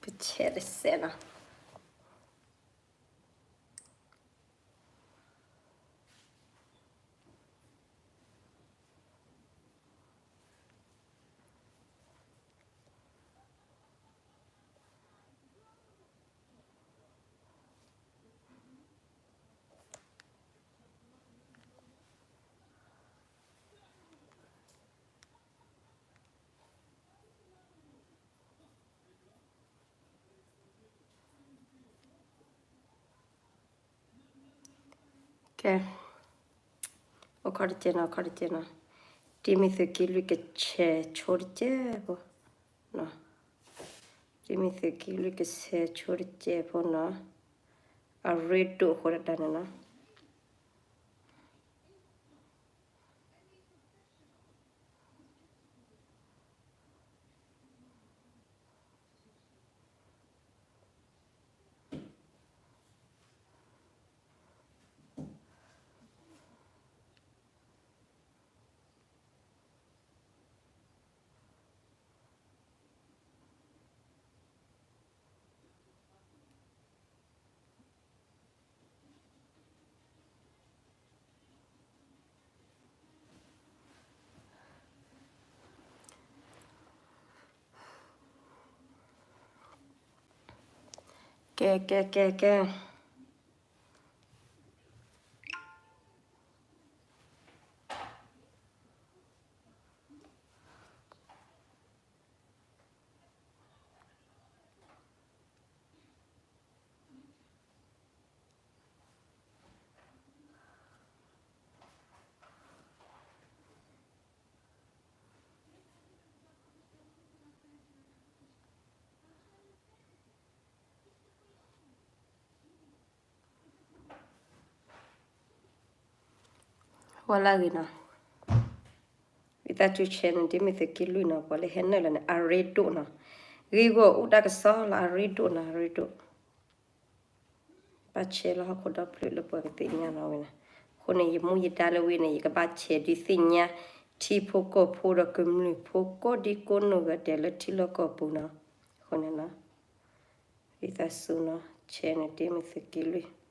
ကဆဲးတစဲးနီၤ. ကဲ, အိၣ်ခီတကဲနီၤ, ခီတကဲနီၤ, ဒ်မ့ၢ်သုးက့လွံၢ်ကဆဲးဆိတကဲးဖိနီၤ, ဒ်မ့ၢ်သုးက့လွံၢ်ကဆဲးဆိတကဲးဖိနီၤ, အရ့ဒိၣ်အဃိတၢ်န့ၣ်နီၤ. ကဲ ကဲ ကဲ ကဲ. ဝဲလၢအဂ့ၤနီၤ, ဝံသးစူၤဆဲးန့ၣ် ဒ်မ့ၢ်သုးက့လွံၢ်နီၤ, ပှၤလၢဟဲနုာ်လီၤန့ၣ် အရ့ဒိၣ်နီၤ, ဂ့ၢ်ဂီၢ်အူတၢ်ကစီၣ်လီၤ အရ့ဒိၣ်နီၤ, အရ့ဒိၣ်. ဘၣ်ဆဲးလၢဟီၣ်ခိၣ်ဒီဖျၢၣ်လၢပှၤကသ့ၣ်ညါနီၤဝဲန့ၣ်, အဃိန့ၣ် ယမူယဒါလၢဝဲန့ၣ် ယကဘၣ်ဆဲးဒုးသ့ၣ်ညါ ထံဖိကီၢ်ဖိဒီးကမျၢၢ်ဖိကိးဒံကိးနီၢ်ဂၤဒဲးလၢထံလီၢ်ကီၢ်ပူၤနီၤ, အဃိန့ၣ်နီၤ, ဝံသးစူၤနီၤ ဆဲးန့ၣ် ဒ်မ့ၢ်သုးက့လွံၢ်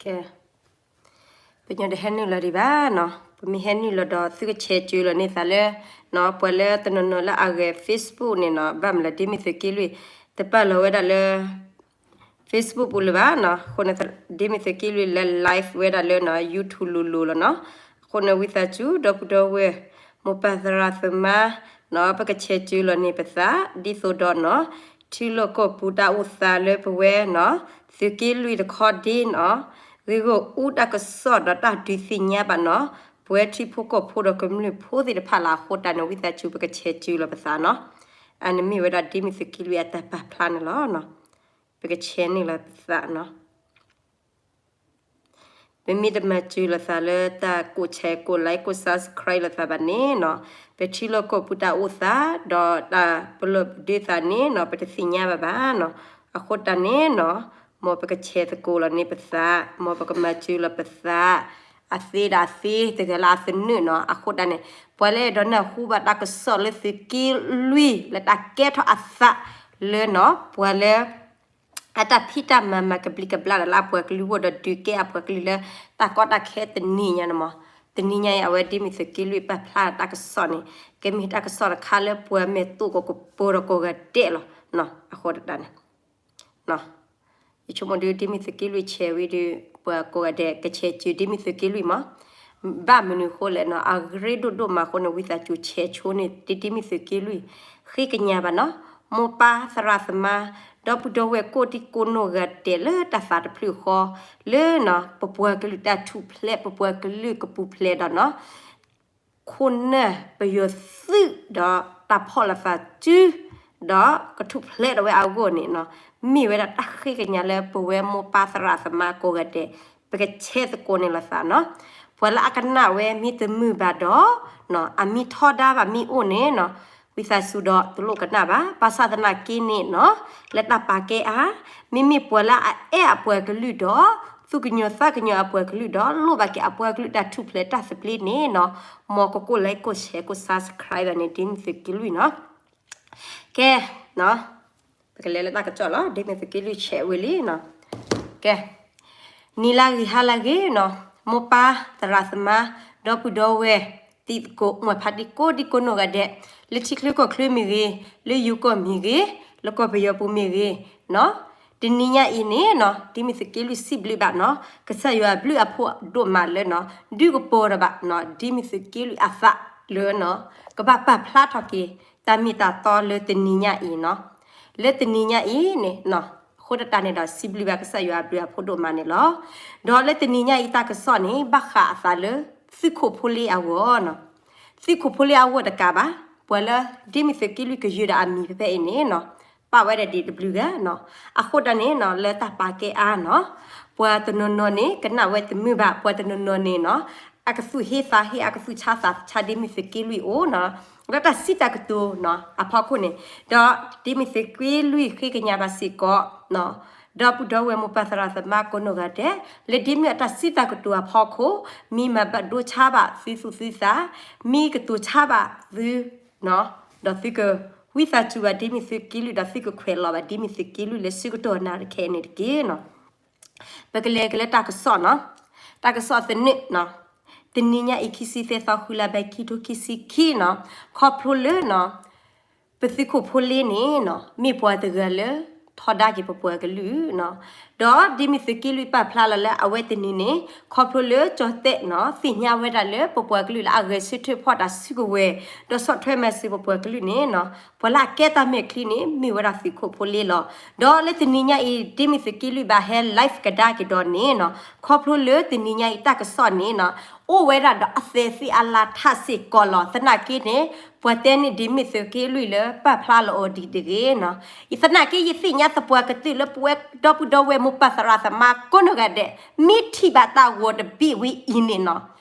ကဲ, ပညီတဟဲနုာ်လီၤဒံးဘၣ်နီၤ, ပမ့ၢ်ဟဲနုာ်လီၤဒီး သုကဆဲးစၢၤလီၤန့ၢ်သးလၢ ပှၤလၢတနီၤနီၤလၢအဂဲၤ Facebook န့ၣ်နီၤ, ဘၣ်မနုၤလၢဒ်မ့ၢ်သုးက့လွံၢ် တပာ်လီၤဝဲဒၣ်လၢ Facebook ပူၤလၢၤဘၣ်နီၤ, အဃိန့ၣ် ဒ်မ့ၢ်သုးက့လွံၢ်လၢ live ဝဲဒၣ်လၢနီၤ YouTube လိၤလိၤလီၤနီၤ, အဃိန့ၣ် ဝံသးစူၤ ဒီပုၢ်ဒီဝဲၢ် မိၢ်ပၢ်သရၣ်သမါနီၤ, ပကဆဲးစၢၤလီၤန့ၢ်ပသး ဒ်သိးဒီးနီၤ ထံလီၢ်ကီၢ်ပူၤတၢ်အိၣ်သးလၢပဝဲနီၤ သုးက့လွံၢ်တခီဒ့နီၤ, ဂ့ၢ်ဂီၢ်အူတၢ်ကစီၣ်ဒီးတၢ်ဒုးသ့ၣ်ညါဘၣ်နီၤ, ပဝဲထံဖိကီၢ်ဖိဒီးကမျၢၢ်ဖိသ့ၣ်တဖၣ်လၢအဃိတၢ်န့ၣ် ဝံသးစူၤ ပကဆဲးစၢၤလီၤပသးနီၤ, အန့ၣ်မ့ၢ်ဝဲဒၣ်ဒ်မ့ၢ်သုးက့လွံၢ်အတၢ်ပာ်ဖျါန့ၣ်လီၤနီၤ, ပကဆဲးန့ၢ်လီၤပသးနီၤ. ပမ့ၢ်တမၤစၢၤလိာ်သးလၢတၢ်ကိး share ကိး like ကိး subscribe လိာ်သးဘၣ်န့ၣ်နီၤ, ပထံလီၢ်ကီၢ်ပူၤတၢ်အိၣ်သး ဒီးတၢ်ပလီၢ်ပဒ့သးန့ၣ်နီၤ ပတသ့ၣ်ညါဘၣ်ဘၣ်နီၤ, အဃိတၢ်န့ၣ်နီၤ, မ်ပကဆဲးသကိးလီၤန့ၢ်ပသး, မ်ပကမၤစၢၤလီၤပသး, အသ့ဒီးအသ့ တဂၤလၢအသနၢၣ်နီၤ, အဃိတၢ်န့ၣ် ပှၤလၢအဲၣ်ဒိးနၢ်ဟူဘၣ်တၢ်ကစီၣ်လၢသုးက့လွံၢ်လၢတၢ်ကဲထီၣ်အသးလၢနီၤ, ပှၤလၢ အတၢ်ဖံးတၢ်မၤမၤကဘျံးကဘျၣ်ဒီးလၢအပှၤကလုာ်အိၣ် ဒီးဒုးကဲအပှၤကလုာ်လၢတၢ်ကီတၢ်ခဲတနံၤညါန့ၣ်မး, တနံၤညါအံၤ အဝဲဒ်မ့ၢ်သုးက့လွံၢ်ပာ်ဖျါတၢ်ကစီၣ်န့ၣ် ကမ့ၢ်တၢ်ကစီၣ်တခါလၢပှၤမဲာ်တိၢ်ကကပၢၤဒီးကိးဂၤဒဲးလီၤ. အဃိတၢ်န့ၣ် ယဆိကမိၣ်ဒ် ဒ်မ့ၢ်သုးက့လွံၢ်ဆဲးဝံၤဒီး ပှၤကိးဂၤဒဲးကဆဲးစၢၤဒ်မ့ၢ်သုးက့လွံၢ်မး, ဘၣ်မနုၤအဃိလဲၣ်နီၤ, အရ့ဒိၣ်ဒိၣ်မးအဃိန့ၣ် ဝံသးစူၤဆဲးဆိန့ၢ် ဒ်ဒ်မ့ၢ်သုးက့လွံၢ် ဃ့ကညးဘၣ်နီၤ, မိၢ်ပၢ်သရၣ်သမါ ဒီပုၢ်ဒီဝဲၢ်ကိးဒံကိးနီၢ်ဂၤဒဲးလၢတၢ်သးတဖျၢၣ်ဃီ လၢနီၤ ပပှၤကလုာ်တၢ်ထူၣ်ဖျဲး ပပှၤကလုာ်ကပူၤဖျဲးဒီးနီၤ ခိၣ်နၢ်ပယီၤသုးဒီးတၢ်ဖီၣ်လိာ်သးစု ဒီးကထူၣ်ဖျဲးဒီးဝဲအဂီၢ်န့ၣ်နီၤ, မ့ၢ်ဝဲဒၣ်တၢ်ဃ့ကညးလၢပဝဲမိၢ်ပၢ်သရၣ်သမါကိးဂၤဒဲး ပကဆဲးသကိးန့ၢ်လိာ်သးနီၤ, ပှၤလၢအကနၣ်ဝဲမ့ၢ်တမုာ်ဘၣ်ဒီး အမံၤထီဒါဘၣ်မ့ၢ်အိၣ်န့ၣ်နီၤ, ဝံသးစူၤဒီးတလိၣ်ကနၣ်ဘၣ်, ဘၣ်ဆၣ်သနာ်က့န့ၣ်နီၤ လၢတၢ်ပာ်ကဲအါ မ့မ့ၢ်ပှၤလၢအအဲၣ်အပှၤကလုာ်ဒီး သူၣ်ကညီၤသးကညီၤအပှၤကလုာ်ဒီး လိၣ်ဘၣ်က့ၤအပှၤကလုာ်တၢ်ထူၣ်ဖျဲးတၢ်သဘျ့န့ၣ်နီၤ, မ်ကကိၣ် like ကိၣ် share ကိၣ် subscribe ဘၣ်န့ၣ် ဒ်မ့ၢ်သုးက့လွံၢ်နီၤ. ကဲ, ပကလဲၤလၢတၢ်ကစီၣ်လီၤ, ဒ်မ့ၢ်သုးက့လွံၢ် share ဝံၤလံနီၤ. ကဲ, နံၤလၢဂ့ၤဟါလၢဂ့ၤနီၤ, မိၢ်ပၢ်သရၣ်သမါ ဒီပုၢ်ဒီဝဲၢ် တံၤသကိး မုၣ်ဖးတံၤကိးဒံကိးနီၢ်ဂၤဒဲး, လၢထံချၢကီၢ်ချၢမ့ၢ်ဂ့ၤ, လၢယိၤကီၢ်မ့ၢ်ဂ့ၤ, လၢကီၢ်ပယီၤပူၤမ့ၢ်ဂ့ၤနီၤ, တနံၤညါအံၤန့ၣ်နီၤ ဒ်မ့ၢ်သုးက့လွံၢ်စံးဘျုးဘၣ်နီၤ, ကစၢ်ယွၤအဘျုးအဖှိၣ်ဒိၣ်မးလၢနီၤ ဒုးကပီၤဒီးဘၣ်နီၤ ဒ်မ့ၢ်သုးက့လွံၢ်အသးလၢနီၤ ကဘၣ်ပာ်ဖျါထီၣ်က့ၤ တၢ်မ့ၢ်တၢ်တီလၢတနံၤညါအံၤနီၤ. လၢတနံၤညါအံၤန့ၣ်နီၤ အဃိသတးန့ၣ်ဒီး စံးဘျုးဘၣ်ကစၢ်ယွၤအဘျုးအဖှိၣ်ဒိၣ်မးန့ၣ်လီၤ. ဒီးလၢတနံၤညါအံၤတၢ်ကစီၣ်န့ၣ် ဘၣ်ဃးအသးလၢသုးခိၣ်ဖိလ့အဂီၢ်နီၤ. သုးခိၣ်ဖိလ့အဂီၢ်တကးဘၣ်, ပှၤလၢဒ်မ့ၢ်သုးက့လွံၢ်ကယုၢ်ဒီးအမံၤဖဲဖဲအံၤန့ၣ်နီၤ ပာ်ဝဲဒၣ်ဒံးတဘျုးဂၤနီၤ. အဃိသတးန့ၣ်နီၤ လၢတၢ်ပာ်ကဲအါနီၤ ပှၤတနီၤနီၤန့ၣ် ကနၣ်ဝဲတမုာ်ဘၣ်, ပှၤတနီၤနီၤန့ၣ်နီၤ အကသူၣ်ဟ့သးဟ့ အကသူၣ်ဆါသးဆါ ဒ်မ့ၢ်သုးက့လွံၢ်အအိၣ်နီၤ လၢတၢ်စံးတၢ်ကတိၤနီၤ အဖီခိၣ်န့ၣ်, ဒီးဒ်မ့ၢ်သုးက့လွံၢ်ဃ့ကညးဘၣ်စ့ၢ်ကီးနီၤ ဒီပုၢ်ဒီဝဲၢ်မိၢ်ပၢ်သရၣ်သမါကိးနီၢ်ဂၤဒဲး လၢဒ်မ့ၢ်အတၢ်စံးတၢ်ကတိၤအဖီခိၣ် မ့ၢ်မၤဘၣ်ဒိဆါဘၣ်သုသူၣ်သုသး, မ့ၢ်ကတိၤဆါဘၣ်သု ဒီးသုကဝံသးစူၤဘၣ်ဒ်မ့ၢ်သုးက့လွံၢ် ဒီးသုကခွဲးလီၤဘၣ်ဒ်မ့ၢ်သုးက့လွံၢ်လၢဆၢကတီၢ်နၤတခဲအံၤန့ၣ်တက့ၢ်နီၤ. ပကလဲၤက့ၤလၢတၢ်ကစီၣ်နီၤ, တၢ်ကစီၣ်သနၢၣ်နီၤ, တနံၤညါအံၤ ခံဆံသၢသီ ဃုလါ ဘဲ ခံထိခံဆံခံနီၤ, ခီဖျိလၢနီၤ ပသုးခိၣ်ဖိလ့န့ၣ်နီၤ မ့ၢ်ပှၤတဂၤလၢ ထီဒါက့ၤပပှၤကလုာ်နီၤ, ဒီးဒ်မ့ၢ်သုးက့လွံၢ်ပာ်ဖျါလီၤလၢအဝဲတနံၤန့ၣ် ခီဖျိလၢကၠီၣ်တဲၣ်နီၤ သ့ၣ်ညါဝဲဒၣ်လၢပပှၤကလုာ်လၢအဂဲၤဆၢထၢၣ်ဖီၣ်တၢ်စုကဝဲၤ ဒီးဆီၣ်ထွဲမၤစၢၤပပှၤကလုာ်န့ၣ်နီၤ ပှၤလၢအကဲတၢ်မဲာ်ချံန့ၣ် မ့ၢ်ဝဲဒၣ်သုးခိၣ်ဖိလ့လီၤ. ဒီးလၢတနံၤညါအံၤ ဒ်မ့ၢ်သုးက့လွံၢ်ဘၣ်ဟဲ live ကဒါက့ၤဒီးန့ၣ်နီၤ ခီဖျိလၢတနံၤညါအံၤတၢ်ကစီၣ်န့ၣ်နီၤ အိၣ်ဝဲဒၣ်ဒီးအသဲးသ့ၣ်အလါထးစ့ၢ်ကီးလီၤ. သနာ်က့န့ၣ် ပှၤတဲန့ၣ် ဒ်မ့ၢ်သုးက့လွံၢ်လၢပာ်ဖျါလီၤအီၤဒ်တဂ့ၤနီၤ. ယသနာ်က့ ယသ့ၣ်ညါသပှၢ်ကတၢၢ်လၢပဝဲဒီပုၢ်ဒီဝဲၢ်မိၢ်ပၢ်သရၣ်သမါကိးနီၢ်ဂၤဒဲး မ့ၢ်ထံၣ်ဘၣ်တၢ်ဂီၤတဘ့ၣ်ဝံၤအံၤန့ၣ်နီၤ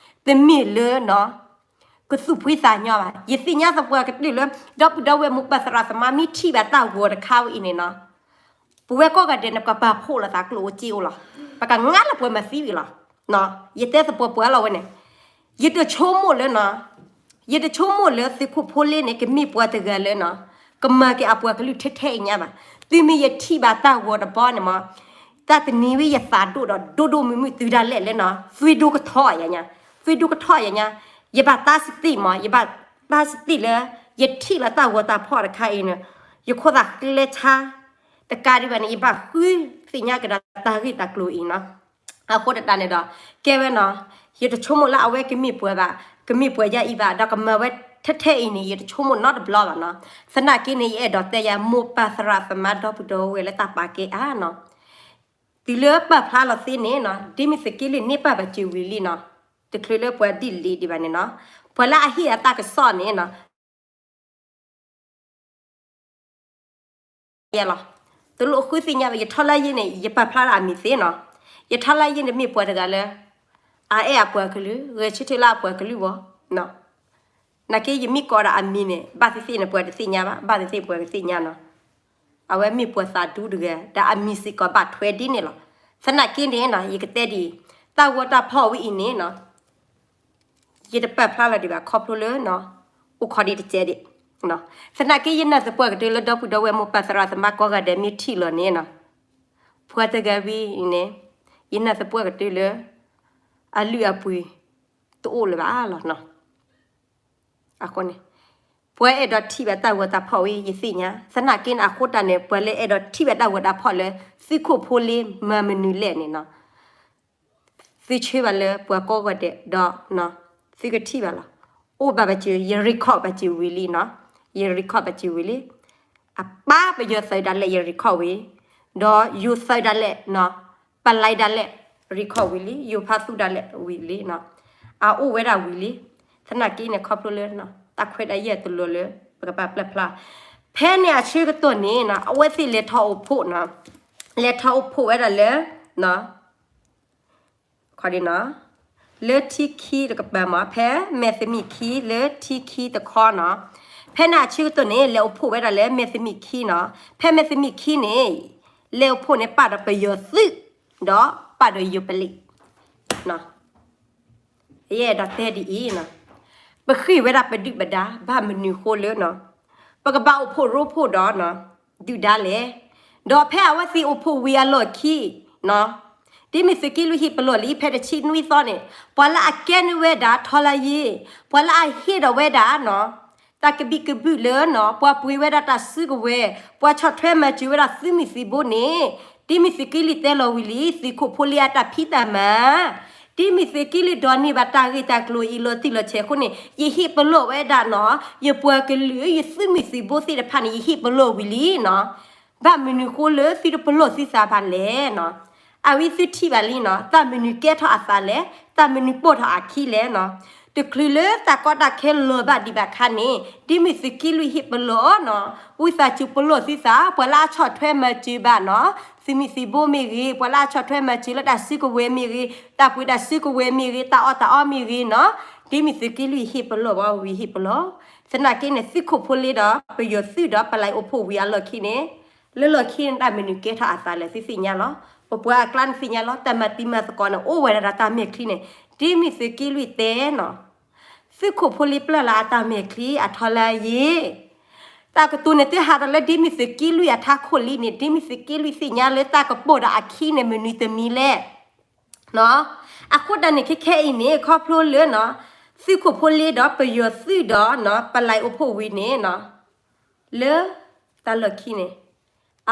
တမ့ၢ်လၢနီၤ ကသူၣ်ဖှံသးညီဘၣ်. ယသ့ၣ်ညါသပှၢ်ကတၢၢ်လၢ ဒီပုၢ်ဒီဝဲၢ်မိၢ်ပၢ်သရၣ်သမါ မ့ၢ်ထံၣ်ဘၣ်တၢ်ဂီၤတခါဝံၤအံၤန့ၣ်နီၤ ပဝဲကိးဂၤဒဲးန့ၣ် ပကပာ်ဖှိၣ်လိာ်သးကျိၣ်အိၣ်စ့အိၣ်လီၤ. ပကငါလၢပှဲၤမၤသံဝံၤလီၤ. ယတဲသပှၢ်ပှၢ်လီၤဝဲန့ၣ် ယတဆိကမိၣ်လၢနီၤ ယတဆိကမိၣ်လၢသုးခိၣ်ဖိလ့န့ၣ် ကမ့ၢ်ပှၤတဂၤလၢနီၤ ကမၤက့ၤအပှၤကလုာ်ထဲထဲအံၤညါဘၣ်. တုၤမ့ၢ်ယထံၣ်ဘၣ်တၢ်ဂီၤတဘီန့ၣ်မး တၢ်တနံၤဝံၤယသးဒိၣ်ဒီးဒိၣ်ဒိၣ်မုၢ်မုၢ် တုၤဒၣ်လဲာ်လၢနီၤ သွံဒိကထီၣ်ယၤညါ သွံဒိကထီၣ်ယၤညါ ယဘၣ်တၢ်စတံးမး ယဘၣ်တၢ်စတံးလၢ ယထံၣ်လၢတၢ်ဂီၤတၢ်ဖီၣ်တခါအံၤန့ၣ် ယခိၣ်သးကျဲဆါ တကးဒံးဘၣ်န့ၣ် ယဘၣ်ဃုသ့ၣ်ညါကဒါတၢ်ဂ့ၢ်တၢ်ကျိၤအံၤနီၤ. အဃိသတးန့ၣ်ဒီး ကဲဝဲနီၤ ယတဆိကမိၣ်လၢအဝဲကမ့ၢ်ပှၤဘၣ် ကမ့ၢ်ပှၤယါအံၤဘၣ် ဒီးကမၤဝဲထဲထဲအံၤန့ၣ် ယတဆိကမိၣ်နီတဘျီဘၣ်နီၤ. သနာ်က့န့ၣ် ယအဲၣ်ဒိးတဲယၤ မိၢ်ပၢ်သရၣ်သမါဒီပုၢ်ဒီဝဲၢ်လၢတၢ်ပာ်ကဲအါနီၤ တုၤလၢပာ်ဖျါလီၤသ့န့ၣ်နီၤ ဒ်မ့ၢ်သုးက့လွံၢ်န့ၢ်ပာ်ဘၣ်စၢၤဝံၤလံနီၤ. တချုးလၢပှၤဒ်လဲၣ်ဒံးဘၣ်န့ၣ်နီၤ ပှၤလၢအဟ့ၣ်အတၢ်ကစီၣ်န့ၣ်နီၤ ယဲလီၤ. တလိၣ်ဃုသ့ၣ်ညါဘၣ် ယထီလၢယ့ၢ်န့ၣ် ယပာ်ဖျါလၢအမံၤသ့နီၤ. ယထီလၢယ့ၢ်န့ၣ်မ့ၢ်ပှၤတဂၤလၢ အအဲၣ်အပှၤကလုာ် ဂဲၤဆၢထၢၣ်လၢအပှၤကလုာ်ဘၣ်နီၤ. နာ်က့ယမ့ၢ်ကိးဒီးအမံၤန့ၣ် ဘၣ်သ့ၣ်သ့ၣ်န့ၣ် ပှၤတသ့ၣ်ညါဘၣ် ဘၣ်သ့ၣ်သ့ၣ်ပှၤကသ့ၣ်ညါနီၤ. အဝဲမ့ၢ်ပှၤသးဒူတဂၤ ဒီးအမံၤစ့ၢ်ကီးဘၣ်ထွဲဒ်န့ၣ်လီၤ. သနာ်က့န့ၣ်နီၤ ယကတဲဒ်အံၤ တၢ်ဂီၤတၢ်ဖီၣ်ဝဲအံၤန့ၣ်နီၤ ယတပာ်ဖျါလီၤဒံးဘၣ်ခီဖျိလၢနီၤ အိၣ်ခိးဒံးတစဲးဒံး. သနာ်က့ယနာ်သပှၢ်ကတၢၢ်လၢဒီပုၢ်ဒီဝဲၢ်မိၢ်ပၢ်သရၣ်သမါကိးဂၤဒဲးမ့ၢ်ထံၣ်လီၤန့ၣ်နီၤ ပှၤတဂၤဝံၤန့ၣ် ယနာ်သပှၢ်ကတၢၢ်လၢ အလုၢ်အပှ့ၤတအိၣ်လၢၤဘၣ်လီၤနီၤ. အဃိန့ၣ် ပှၤအဲၣ်ဒိးထံၣ်ဘၣ်တၢ်ဂီၤတၢ်ဖီၣ်ဝဲ ယသ့ၣ်ညါ သနာ်က့န့ၣ် အဃိတၢ်န့ၣ် ပှၤလၢအဲၣ်ဒိးထံၣ်ဘၣ်တၢ်ဂီၤတၢ်ဖီၣ်လၢ သုးခိၣ်ဖိလ့မၤမနုၤလဲၣ်န့ၣ်နီၤ သုဆၢဘၣ်လၢပှၤကိးဂၤဒဲးဒီး သုကထံၣ်ဘၣ်လီၤ. အိၣ်ဘၣ်ဘၣ်စၢၤ ယ record ဘၣ်စၢၤဝံၤလံနီၤ ယ record ဘၣ်စၢၤဝံၤလံ. အပၢ်ပယီၤသုးဒၣ်လဲာ် ယ record ဝံၤ ဒီးယိၤသုးဒၣ်လဲာ်နီၤ ပလံးဒၣ်လဲာ် record ဝံၤလံ ယိၤဖးသူဒၣ်လဲာ်ဝံၤလံနီၤ အအိၣ်ဝဲဒၣ်ဝံၤလံ. သနာ်က့န့ၣ် ခီဖျိလၢ တၢ်ခွဲးတၢ်ယာ်တလီၤလၢ ပကဘၣ်ပျၢ်ဖျါ ဖဲန့ၣ်အဆၢကတီၢ်န့ၣ်နီၤ အဝဲသ့ၣ်လဲၤထီၣ်အိၣ်ဖှိၣ်နီၤ လဲၤထီၣ်အိၣ်ဖှိၣ်ဝဲဒၣ်လၢ ခီဒနီၤ လၢထံခံတကပၤမး ဖဲမဲာ်သမံးခံလၢထံခံတခီနီၤ ဖဲန့ၣ်အဆၢကတီၢ်န့ၣ် လဲၤအိၣ်ဖှိၣ်ဝဲဒၣ်လၢမဲာ်သမံးခံနီၤ ဖဲမဲာ်သမံးခံန့ၣ် လဲၤအိၣ်ဖှိၣ်န့ၣ် ပာ်ဒီးပယီၤသုး ဒီးပ ပာ်ဒီးယိၤပလံး, ယအဲၣ်ဒိးတဲဒ်အံၤ, ပဃ့ၢ်ဝဲဒၣ်ပဒုၣ်ပဒါ ဘၣ်မနုၤဃိလၢ ပကဘၣ်အိၣ်ဖှိၣ်ရိဖှိၣ်ဒီး ဒုၣ်ဒါလဲၣ်. ဒီးဖဲအဝဲသ့ၣ်အိၣ်ဖှိၣ်ဝံၤအလီၢ်ခံ ဒ်မ့ၢ်သုးက့လွံၢ်ဟ့ၣ်ပလီၢ်လံ ဖဲတဆံနွံသီန့ၣ် ပှၤလၢအကဲန့ၢ်ဝဲဒၣ်ထီလါယ့, ပှၤလၢအဟ့ၣ်ဒီးဝဲဒၣ် တၢ်ကဘံၣ်ကဘုၣ်လၢ ပှၤပှ့ၤဝဲဒၣ်တၢ်စုကဝဲၤ, ပှၤဆီၣ်ထွဲမၤစၢၤဝဲဒၣ်သုးမုၢ်သံၣ်ဘိန့ၣ်, ဒ်မ့ၢ်သုးက့လွံၢ်တဲလီၤဝံၤလံ သုးခိၣ်ဖိလ့အတၢ်ဖံးတၢ်မၤ ဒ်မ့ၢ်သုးက့လွံၢ်ဒိးန့ၢ်ဘၣ်တၢ်ဂ့ၢ်တၢ်ကျိၤအံၤလီၤတံၢ်လီၤဆဲးအဃိန့ၣ် ယဟ့ၣ်ပလီၢ်ဝဲဒၣ်နီၤ, ယပှၤကလုာ် ယသုးမုၢ်သံၣ်ဘိသ့ၣ်တဖၣ်န့ၣ် ယဟ့ၣ်ပလီၢ်ဝံၤလံနီၤ. ဘၣ်မနုၤဃိလၢသုတပလီၢ်သုသးဘၣ်လဲၣ်နီၤ. အဝဲသုထံၣ်ဘၣ်လံနီၤ, တၢ်မနုၤကဲထီၣ်အသးလဲၣ်, တၢ်မနုၤပိာ်ထီၣ်အခံလဲၣ်နီၤ. တချုးလၢတၢ်ကီတၢ်ခဲလီၤဘၣ်ဒံးဘၣ်ခါန့ၣ် ဒ်မ့ၢ်သုးက့လွံၢ်ဟ့ၣ်ပလီၢ်နီၤ, ဝံသးစူၤပလီၢ်သုသး, ပှၤလၢအဆီၣ်ထွဲမၤစၢၤဘၣ်နီၤ, သုးမုၢ်သံၣ်ဘိမ့ၢ်ဂ့ၤ, ပှၤလၢအဆီၣ်ထွဲမၤစၢၤလၢတၢ်စုကဝဲၤမ့ၢ်ဂ့ၤ, တၢ်ပှ့ၤတၢ်စုကဝဲၤမ့ၢ်ဂ့ၤ, တၢ်အီၣ်တၢ်အီမ့ၢ်ဂ့ၤနီၤ, ဒ်မ့ၢ်သုးက့လွံၢ်ဟ့ၣ်ပလီၢ်ဘၣ်ဝံၤဟ့ၣ်ပလီၢ်, သနာ်က့န့ၣ် သုးခိၣ်ဖိလ့ဒီး ပယီၤသုးဒီး ပလံးအိၣ်ဖှိၣ်ဝံၤအလီၢ်ခံန့ၣ်, လၢလီၢ်ခံန့ၣ် တၢ်မနုၤကဲထီၣ်အသးလဲၣ် သုသ့ၣ်ညါလီၤ. ပပှၤအကျါန့ၣ်သ့ၣ်ညါလီၤ, တၢ်မၤတံၤမၤသကိးန့ၣ် အိၣ်ဝဲဒၣ်ဒီးတၢ်မဲာ်ချံန့ၣ်, ဒ်မ့ၢ်သုးက့လွံၢ်တဲနီၤ, သုးခိၣ်ဖိလ့ပျၢ်လီၤအတၢ်မဲာ်ချံအထီလါယ့ တၢ်ကတိၤန့ၣ် တဟးဒီးလၢဒ်မ့ၢ်သုးက့လွံၢ်အထးခိၣ်လံန့ၣ်, ဒ်မ့ၢ်သုးက့လွံၢ်သ့ၣ်ညါလၢတၢ်ကပိာ်ဒီးအခံန့ၣ် မနုၤတမံၤလဲၣ်. အဃိတၢ်န့ၣ် ခဲခဲအံၤန့ၣ် ခီဖျိလၢ သုးခိၣ်ဖိလ့ဒီးပယီၤသုးဒီး ပလံးအိၣ်ဖှိၣ်ဝံၤန့ၣ် လၢတၢ်လီၢ်ခံန့ၣ်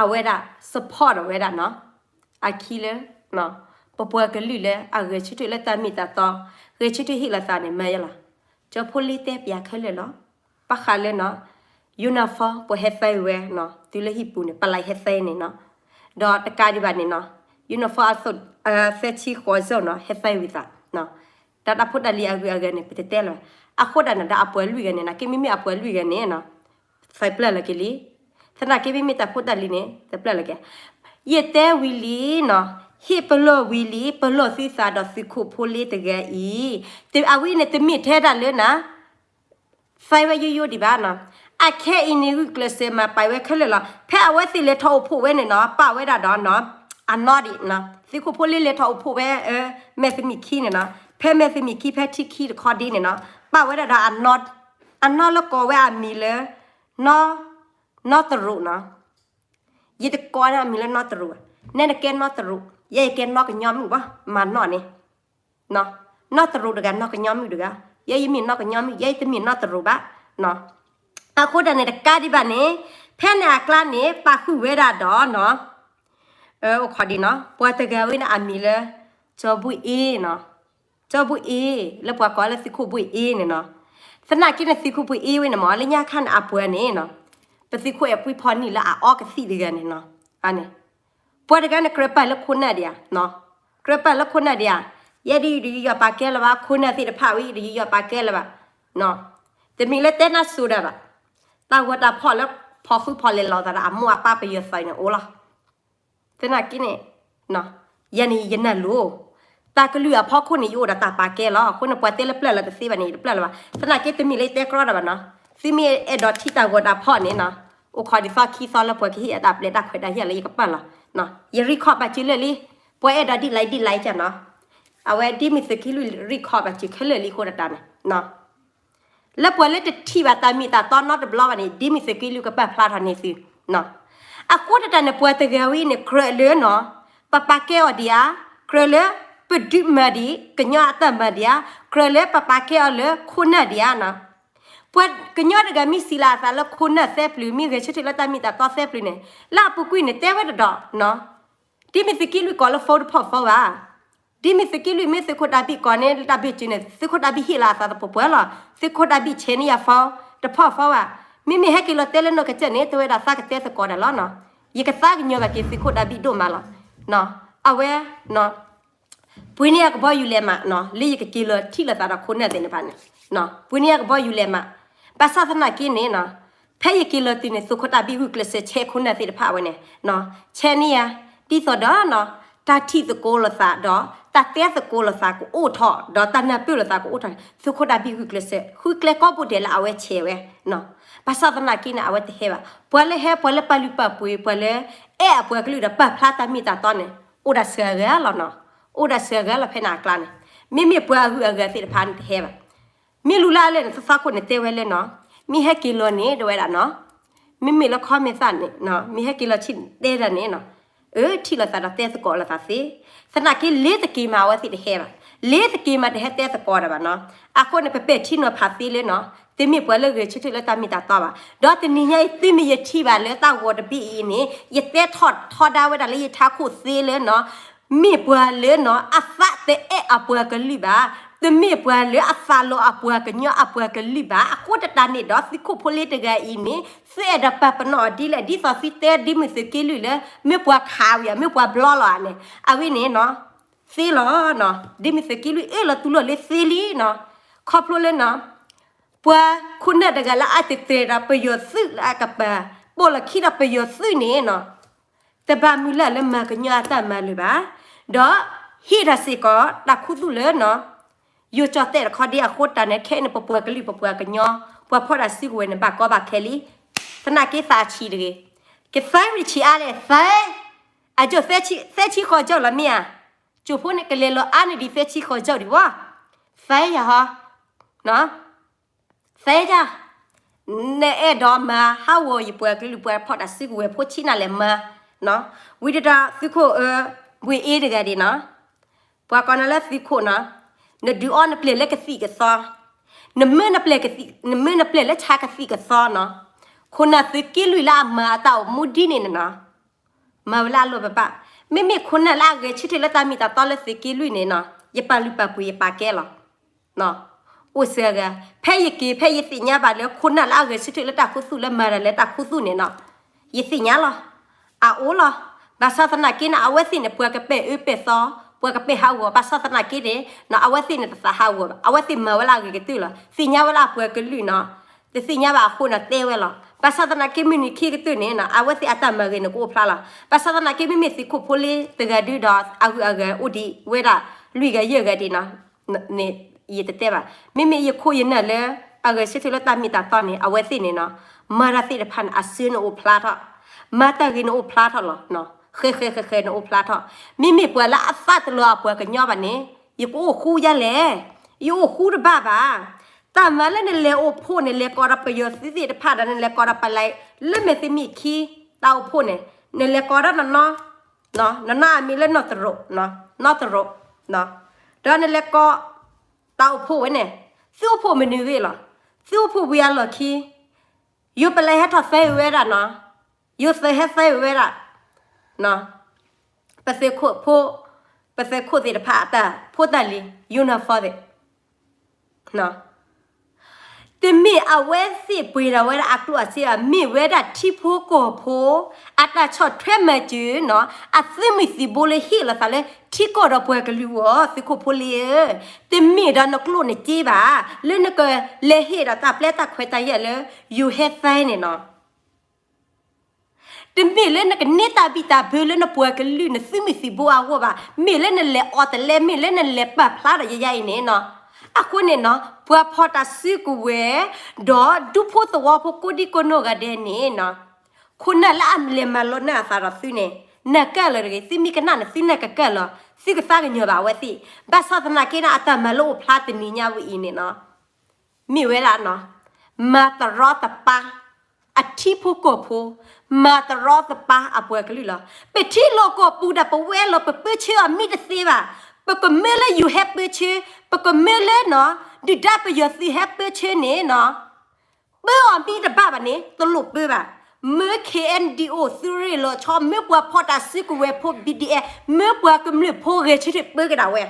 အဝဲဒၣ် support ဒီးဝဲဒၣ်နီၤ, အခံလၢ ပပှၤကလုာ်လၢအဂဲၤဆၢထၢၣ်လၢတၢ်မ့ၢ်တၢ်တီ, ဂဲၤဆၢထၢၣ်ဟ့ၣ်လီၤသးန့ၣ် မၤယလီၤ. ကၠီဖိလ့တဲပၠးခဲလၢာ်လီၤ. ဘၣ်ဃးလၢနီၤ uniform ပှၤဟဲသဲဝဲနီၤ, တုၤလၢဟံၣ်ပူၤန့ၣ် ပလံးဟဲသဲန့ၣ်နီၤ, ဒီးတကးဒံးဘၣ်န့ၣ်နီၤ uniform အသိး သၢဆံဃိးစိၤနီၤ ဟဲသဲဝံၤသး ဒီးတၢ်ဖိတၢ်လံၤအဂုၤအဂၤန့ၣ် ပတတဲလၢၤဘၣ်. အဃိဒၣ်န့ၣ် ဒီးအပှၤလွံၢ်ဂၤန့ၣ်နီၤ, က့မ့မ့ၢ်အပှၤလွံၢ်ဂၤန့ၣ်နီၤ သဲပျၢ်လီၤက့ၤလံ. သနာ်က့မ့မ့ၢ်တၢ်ဖိတၢ်လံၤန့ၣ် သဲပျၢ်လီၤက့ၤ. ယတဲဝံၤလံနီၤ, ဟ့ၣ်ပလီၢ်ဝံၤလံ, ပလီၢ်သုသးဒီးသုးခိၣ်ဖိလ့တဂၤအံၤ, အဝဲန့ၣ် တမ့ၢ်ထဲဒၣ်လၢနၤ သဲဝဲယိယိဒံးဘၣ်နီၤ. အခဲအံၤန့ၣ် ဂုာ်ကျဲးစၢးမၤပာ်ဝဲခဲလၢာ်လီၤ. ဖဲအဝဲသ့ၣ်လဲၤထီၣ်အိၣ်ဖှိၣ်ဝဲန့ၣ်နီၤ ပာ်ဝဲဒၣ်ဒီးနီၤ အနီၢ်ဒံး, သုးခိၣ်ဖိလ့လဲၤထီၣ်အိၣ်ဖှိၣ်ဝဲ မဲာ်သမံးခံန့ၣ်နီၤ, ဖဲမဲာ်သမံးခံ ဖဲထံခံတခီဒ်န့ၣ်နီၤ ပာ်ဝဲဒၣ်ဒီး အနီၢ်လၢကိးဝဲအမံၤလၢ နီၢ်, နီၢ်တရူးနီၤ. ယတကိးန့ၢ်အမံၤလၢနီၢ်တရူးဘၣ်, နဲနကဲနီၢ်တရူး, ယဲယကဲနီၢ်ကညီမုၣ်ဘၣ်, မၤနီၢ်န့ၣ် နီၢ်တရူးတဂၤ နီၢ်ကညီမုၣ်တဂၤ, ယဲယမ့ၢ်နီၢ်ကညီမုၣ်, ယဲယတမ့ၢ်နီၢ်တရူးဘၣ်. အဃိဒၣ်န့ၣ် တကးဒံးဘၣ်န့ၣ် ဖဲန့ၣ်အကျါန့ၣ် ပာ်ဃုာ်ဝဲဒၣ်ဒီးနီၤ အိၣ်ခိးဒံးနီၤ ပှၤတဂၤဝဲန့ၣ်အမံၤလၢ ကၠီဘှ့ၣ်အ့နီၤ, ကၠီဘှ့ၣ်အ့ လၢပှၤကိးလၢသုးခိၣ်ဘှ့ၣ်အ့န့ၣ်နီၤ. သနာ်က့န့ၣ် သုးခိၣ်ဘှ့ၣ်အ့ဝဲန့ၣ်မ့ၢ် လၢညါခါန့ၣ်အပှၤန့ၣ်နီၤ ပသုးခိၣ်အဲၣ်ပှံဖီနံၣ်လၢအအီကသံၣ်တဂၤန့ၣ်နီၤ, အန့ၣ် ပှၤတဂၤန့ၣ် ကြၢးပာ်လၢခိၣ်နၢ်ဒံးဧါ, ကြၢးပာ်လၢခိၣ်နၢ်ဒံးဧါ, ယဲဒ်ယတယူးယီၣ်ပာ်ကဲလၢၤဘၣ်, ခိၣ်နၢ်သ့ၣ်တဖၣ်ဝဲ ယတယူးယီၣ်ပာ်ကဲလၢၤဘၣ်. တမ့ၢ်လၢတဲနၢ်စိၤဒၣ်ဘၣ်, တၢ်ဂီၤတၢ်ဖီၣ်လၢဖီၣ်ဃုဖီၣ်လဲၤလီၤသးဒီးအမိၢ်အပၢ်ပယီၤသုးန့ၣ်အိၣ်လီၤ. သနာ်က့န့ၣ် ယၤန့ၣ်ယနၢ်လိၤ, တၢ်ကလုၢ်အဖီခိၣ်န့ၣ် ယအိၣ်ဒီးတၢ်ပာ်ကဲလီၤ. အဃိန့ၣ် ပှၤတဲလၢပျၢ်လီၤတသ့ဘၣ်န့ၣ် ယတပျၢ်လၢၤဘၣ်. သနာ်က့တမ့ၢ်လၢယတဲကြီတၢ်ဘၣ်နီၤ, သုမ့ၢ်အဲၣ်ဒိးထံၣ်တၢ်ဂီၤတၢ်ဖီၣ်န့ၣ်နီၤ, အိၣ်ခိးဒ်သိးခံသီလၢပှၤကဟ့ၣ်အတၢ်ပျဲတၢ်ခွဲးတၢ်ယာ်လၢယကပာ်လီၤ. ယ record ဘၣ်စုလၢာ်လံ, ပှၤအဲၣ်ဒိးဒ်လဲၣ်ဒ်လဲၣ်ကနီၤ, အဝဲဒ်မ့ၢ်သုးက့လွံၢ် record ဘၣ်စုခဲလၢာ်လံအဃိဒၣ်တၢ်န့ၣ် လၢပှၤလၢတထံၣ်ဘၣ်တၢ်မ့ၢ်တၢ်တီနီတဘျီဘၣ်န့ၣ် ဒ်မ့ၢ်သုးက့လွံၢ်ကပာ်ဖျါထီၣ်န့ၢ်သု, အဃိတၢ်န့ၣ် ပှၤတဂၤဝဲအံၤန့ၣ် ကြၢးလၢနီၤ ပပာ်ကဲအီၤဒံးဧါ, ကြၢးလၢပဒုးမၤဒံး ကညီအတၢ်မၤဒံးဧါ, ကြၢးလၢပပာ်ကဲအီၤလၢခိၣ်နၢ်ဒံးဧါနီၤ. ပှၤကညီတဂၤမ့ၢ်စံးလီၤအသးလၢခိၣ်နၢ်သၢပျုၤ မ့ၢ်ဂဲၤဆၢထၢၣ်လၢတၢ်မ့ၢ်တၢ်တီသၢပျုၤန့ၣ် လၢအပူၤကွံာ်န့ၣ် တဲဝဲတဒီးနီၤ ဒ်မ့ၢ်သုးက့လွံၢ်ကိးလၢ phone တဖီၣ် phone ဘၣ်, ဒ်မ့ၢ်သုးက့လွံၢ်မ့ၢ်သုးခိၣ်တၢ်ဘံၣ်ကိးန့ၣ် လၢတၢ်ဘ့ၣ်စၢၤန့ၣ် သုးခိၣ်တၢ်ဘံၣ်ဟ့ၣ်လီၤအသးသပှၢ်ပှၢ်လီၤ. သုးခိၣ်တၢ်ဘံၣ်ဆဲးန့ၢ်ယၤ phone တဖီၣ် phone ဘၣ်. မ့မ့ၢ်ဟဲက့ၤလီၤတဲလၢနီၢ်ကစၢၢ်န့ၣ် တဲဝဲဒၣ်သးကတဲသကိးဒၣ်လီၤနီၤ. ယကသးကညီၤဘၣ်က့ၤသုးခိၣ်တၢ်ဘံၣ်ဒိၣ်မးလီၤ. အဝဲ ပှ့ၤန့ၢ်ယၤကဘီယူၤလဲးမးနီၤ လၢယကက့ၤလီၤထံၣ်လိာ်သးဒီးခိၣ်နၢ်သ့ၣ်တဖၣ်န့ၣ်, ပှ့ၤန့ၢ်ယၤကဘီယူၤလဲးမး. ဘၣ်ဆၣ်သနာ်က့န့ၣ်နီၤ ဖဲယက့ၤလီၤတုၤန့ၣ် သုးခိၣ်တၢ်ဘံၣ်ဂုာ်ကျဲးစၢးဆဲးခိၣ်နၢ်သ့ၣ်တဖၣ်ဝဲန့ၣ်, ဆဲးန့ၢ်ယၤ ဒ်သိးဒီးနီၤ တၢ်ထံၣ်သကိးလိာ်သးဒီး တၢ်တဲသကိးလိာ်သးကအိၣ်ထီၣ် ဒီးတၢ်နၢ်ပၢၢ်လိာ်သးကအိၣ်ထီၣ်န့ၣ် သုးခိၣ်တၢ်ဘံၣ်ဂုာ်ကျဲးစၢး ဃုကျဲကိးဘိဒဲးလၢအဝဲဆဲးဝဲ ဘၣ်ဆၣ်သနာ်က့န့ၣ် အဝဲတဟဲဘၣ်. ပှၤလၢဟဲ ပှၤလၢပာ်လုၢ်ပာ်ပှ့ၤ ပှၤလၢအဲၣ်အပှၤကလုာ်ဒီးပာ်ဖျါတၢ်မ့ၢ်တၢ်တီန့ၣ် အိၣ်ဒၣ်စှၤဂၤလီၤနီၤ. အိၣ်ဒၣ်စှၤဂၤလီၤဖဲန့ၣ်အကျါန့ၣ်, မ့မ့ၢ်ပှၤအဂုၤအဂၤသ့ၣ်တဖၣ်န့ၣ်တဟဲဘၣ်. မ့ၢ်လူလၢ်လၢန့ၣ် သသီခိၣ်န့ၣ်တဲဝဲလၢနီၤ, မ့ၢ်ဟဲက့ၤလီၤန့ၣ် တဲဝဲဒၣ်နီၤ, မ့မ့ၢ်လၢ comment သ့ၣ်န့ၣ်နီၤ, မ့ၢ်ဟဲက့ၤလီၤဆံၣ်တဲဒၣ်န့ၣ်နီၤ, အၢ ထံၣ်လိာ်သးဒီးတဲသကိးလိာ်သးသ့, သနာ်က့လ့ၤတက့ၤမးအဝဲသ့ၣ်တဟဲဘၣ်, လ့ၤတက့ၤမးတဟဲတဲသကိးဒၣ်ဘၣ်နီၤ. အဃိန့ၣ် ပပဲာ်ထံနီၤဖးသ့လၢနီၤ, တမ့ၢ်ပှၤလၢဂဲၤဆၢထၢၣ်လၢတၢ်မ့ၢ်တၢ်တီဘၣ်. ဒီးတနံၤညါအံၤ သုမ့ၢ်ယထံၣ်ဘၣ်လၢတၢ်ဂီၤတဘ့ၣ်အံၤန့ၣ် ယတဲထီၣ်ထီဒါဝဲဒၣ်လၢယထးခိၣ်သ့လၢနီၤ, မ့ၢ်ပှၤလၢနီၤ အသးတအဲၣ်အပှၤကလုာ်ဘၣ်, တမ့ၢ်ပှၤလၢအသးလီၤအပှၤကညီအပှၤကလုာ်ဘၣ်. အဃိသတးန့ၣ်ဒီး သုးခိၣ်ဖိလ့ၤတဂၤအံၤန့ၣ် သုအဲၣ်ဒိးပာ်ပနီၣ်အီၤဒ်လဲၣ်, ဒ်သိးသုတဲဒ်မုၢ်သုးက့လွံၢ်လၢ မ့ၢ်ပှၤခးဝံၤဧါ, မ့ၢ်ပှၤဘျီလီၤဧါန့ၣ်, အဝဲန့ၣ်နီၤ သ့လီၤနီၤ, ဒ်မုၢ်သုးက့လွံၢ်အၢၣ်လီၤတူၢ်လိာ်လၢသ့လံနီၤ, ခီဖျိလၢနီၤ ပှၤခိၣ်နၢ်တဂၤလၢအတတဲာ်ဒီးပယီၤသုးလၢအကပၤ, ပိာ်လီၤခံဒီးပယီၤသုးန့ၣ်နီၤ, တဘၣ်မုၢ်လၢ်လၢမၤကညီအတၢ်မၤလၢၤဘၣ်, ဒီးဟ့ၣ်တၢ်စ့ၢ်ကီးတၢ်ခူသူၣ်လၢနီၤ, ယိၤကၠီၣ်တဲၣ်တခီဒ်အဃိတၢ်န့ၣ် ခဲအံၤန့ၣ် ပပှၤကလုာ်ပပှၤကညီ, ပှၤဖီၣ်တၢ်စုကဝဲၤန့ၣ် ဘၣ်ကီဘၣ်ခဲလံ, သနာ်က့သးဆံးတဂ့ၤ, ကသၢဝံၤတဆံးအါလဲၣ်, သၢ, အကၠိၣ်သၢဆံဃီၤကၠိၣ်လီၤမ့ၢ်ဧါ, ကၠိၣ်ဖိန့ၣ်ကလဲၤလီၤအါန့ၢ်ဒံးသၢဆံဃီၤကၠိၣ်ဒံးဝဲ, သၢယၤဟီ သၢယၤ, နအဲၣ်ဒိးမၤဟးဂီၤယပှၤကလုာ်ပှၤဖီၣ်တၢ်စုကဝဲၤဖိဆံးနၤလဲၣ်မၤ, ဝံၤဒီးသုးခိၣ်အၢ, ဘှ့ၣ်အ့တဂၤဒံးနီၤ, ပှၤကိးနၤလၢသုးခိၣ်နီၤ, နဒုးအီနပျဲၢ်လၢကသံၣ်ကသီ, နမၢနပျဲၢ်ကသံၣ်, နမၢနပျဲၢ်လၢဆါကသံၣ်ကသီနီၤ, ခိၣ်နၢ်သုးက့လွံၢ်လၢအမၤအတၢ်အိၣ်မူဒ်န့ၣ်နီၤ မၤဝဲလၢအလိၣ်ဘၣ်ဘၣ်, မ့မ့ၢ်ခိၣ်နၢ်လၢအဂဲၤဆၢထၢၣ်လၢတၢ်မ့ၢ်တၢ်တီလၢသုးက့လွံၢ်န့ၣ်နီၤ ယပာ်လုၢ်ပာ်ပှ့ၤယပာ်ကဲလီၤ, အိၣ်စှၤဂၤ, ဖဲယက့ၤဖဲယသ့ၣ်ညါဘၣ်လၢခိၣ်နၢ်လၢအဂဲၤဆၢထၢၣ်လၢတၢ်ခူသူၣ်လၢမၤတၢ်လၢတၢ်ခူသူၣ်န့ၣ်နီၤ, ယသ့ၣ်ညါလီၤ, အအိၣ်လီၤ, ဘၣ်ဆၣ်သနာ်က့န့ၣ် အဝဲသ့ၣ်န့ၣ် ပှၤကပဲာ်အၢပဲာ်သီ, ပှၤကပဲာ်ဟးဂီၤ, ဘၣ်ဆၣ်သနာ်က့န့ၣ် အဝဲသ့ၣ်န့ၣ်တသးဟးဂီၤဘၣ်, အဝဲသ့ၣ်မၤဝဲလၢအဂ့ၤကတၢၢ်လီၤ, သ့ၣ်ညါဝဲလၢအပှၤကလုာ်နီၤ တသ့ၣ်ညါဘၣ်အဃိန့ၣ်တဲဝဲလီၤ, ဘၣ်ဆၣ်သနာ်က့မုၢ်နံၤခံကတၢၢ်န့ၣ် အဝဲသ့ၣ်အတၢ်မၤဂ့ၤန့ၣ်ကအိၣ်ဖျါလီၤ, ဘၣ်ဆၣ်သနာ်က့မ့မ့ၢ်သုးခိၣ်ဖိလ့ၤတဂၤဒုဒီးအဂုၤအဂၤအိၣ်ဒံးဝဲဒၣ် လွံၢ်ဂၤယဲၢ်ဂၤဒံးနီၤ, န့ၣ် ယတတဲဘၣ်, မ့မ့ၢ်ယခိၣ်ယနၢ်လၢ အဂဲၤဆၢထၢၣ်လၢတၢ်မ့ၢ်တၢ်တီန့ၣ် အဝဲသ့ၣ်န့ၣ်နီၤ, မၤတၢ်သ့ၣ်တဖၣ်န့ၣ် အစၢန့ၣ်အိၣ်ဖျါထီၣ်, မၤတၢ်ဂ့ၤန့ၣ်အိၣ်ဖျါထီၣ်လီၤ, ဃဲဃဲဃဲဃဲန့ၣ်အိၣ်ဖျါထီၣ်, မ့မ့ၢ်ပှၤလၢအသးတလီၤအပှၤကညီဘၣ်န့ၣ် ယကအိၣ်ဃူယါလဲၣ်, ယအိၣ်ဃူတဘၣ်ဘၣ်, တၢ်မၤလၢနလဲၤအိၣ်ဖှိၣ်န့ၣ် လဲၤကိးဒီးပယီၤသုးသ့ၣ်တဖၣ်ဒီး နလဲၤကိးဒီးပလဲၤ လၢမဲာ်သမံၣ်ခံ တၢ်အိၣ်ဖှိၣ်န့ၣ် နလဲၤကိးဒီးနနီၢ်, နနီၢ်အမံၤလၢနီၢ်တရိး, နီၢ်တရိး, ဒီးနလဲၤကိး တၢ်အိၣ်ဖှိၣ်ဝဲန့ၣ် သုအိၣ်ဖှိၣ်မနုၤဂ့ၤလီၤ, သုအိၣ်ဖှိၣ်ဝံၤအလီၢ်ခံ ယိၤပလဲၤဟဲထီၣ်သၢဝဲဒၣ်နီၤ, ယိၤသုးဟဲသၢဝဲဒၣ် ပသုးခိၣ်ဖိ, ပသုးခိၣ်သ့ၣ်တဖၣ်အတၢ်ဖိတၢ်လံၤ uniform သ့ၣ်, တမ့ၢ်အဝဲသ့ၣ်ပှ့ၤဒၣ်ဝဲဒၣ်အကျိၣ်အစ့ဘၣ်, မ့ၢ်ဝဲဒၣ်ထံဖိကီၢ်ဖိ အတၢ်ဆီၣ်ထွဲမၤစၢၤနီၤ, အသုးမုၢ်သံၣ်ဘိလၢဟ့ၣ်လီၤသးလၢထံကီၢ်ဒီးပှၤကလုာ်အဂီၢ် သုးခိၣ်ဖိလ့ၤဧၢ, တမ့ၢ်ဒီးနကျိၣ်နစ့ဘၣ်, လၢနကလဲၤဟ့ၣ်ဒီးတၢ်ပျဲတၢ်ခွဲးတၢ်ယာ်လၢ ယိၤဟဲသၢန့ၣ်နီၤ တမ့ၢ်လၢနကန့ၢ်တၢ်ဘံၣ်တၢ်ဘၢလၢနပှၤကလုာ်နသုးမုၢ်သံၣ်ဘိအဂီၢ်ဘၣ်, မ့ၢ်လၢနလဲၤအီၣ်တလဲ မ့ၢ်လၢနလဲၤပာ်ဖျါဒီးယဲယဲအံၤန့ၣ်နီၤ, အဃိန့ၣ်နီၤ ပှၤဖီၣ်တၢ်စုကဝဲၤ ဒီးဒူဖိသဝီဖိကိးဒံကိးနီၢ်ဂၤဒဲးန့ၣ်နီၤ, ခိၣ်နၢ်လၢအလဲၤမၤလိန့ၢ်အသးဒီးသုန့ၣ် နၢ်ကၢၣ်လီၤတဂ့ၤ, သုမ့ၢ်ကနၣ်န့ၣ် သုနၢ်ကကၢၣ်လီၤ, သုကသးကညီၤဘၣ်အဝဲသ့ၣ်, ဘၣ်ဆၣ်သနာ်က့န့ၣ် အတၢ်မၤလိအိၣ်ဖျါတနံၤညါဝဲအံၤန့ၣ်နီၤ မ့ၢ်ဝဲဒၣ်နီၤ, မၤတရီတပါ အထံဖိကီၢ်ဖိ, မၤတရီတပါအပှၤကလုာ်လီၤ. ပထံၣ်လိာ်ကီၢ်ပူၤဒီးပဝဲလီၤပပၢဆှၢအီၤမ့ၢ်တသ့ဘၣ်. ပကမၢလၢယိၤဟဲပၢဆှၢ, ပကမၢလၢနီၤ, ဒုၣ်ဒါပယီၤသုးဟဲပၢဆှၢန့ၣ်နီၤ ပၢအီၤမ့ၢ်တဘၣ်ဘၣ်န့ၣ် တလိၣ်ပၢဘၣ်. မၢ ခ့ၣ်အဲၣ်ယူၣ်အ့ၣ် သုးရ့ၣ်လီၤဆီ, မၢပှၤဖီၣ်တၢ်စုကဝဲၤဖိ ဘံၣ်ဒံၣ်အဲၣ်, မၢပှၤကမျၢၢ်ဖိဂဲၤဆၢထၢၣ်ပၢကဒါဝဲ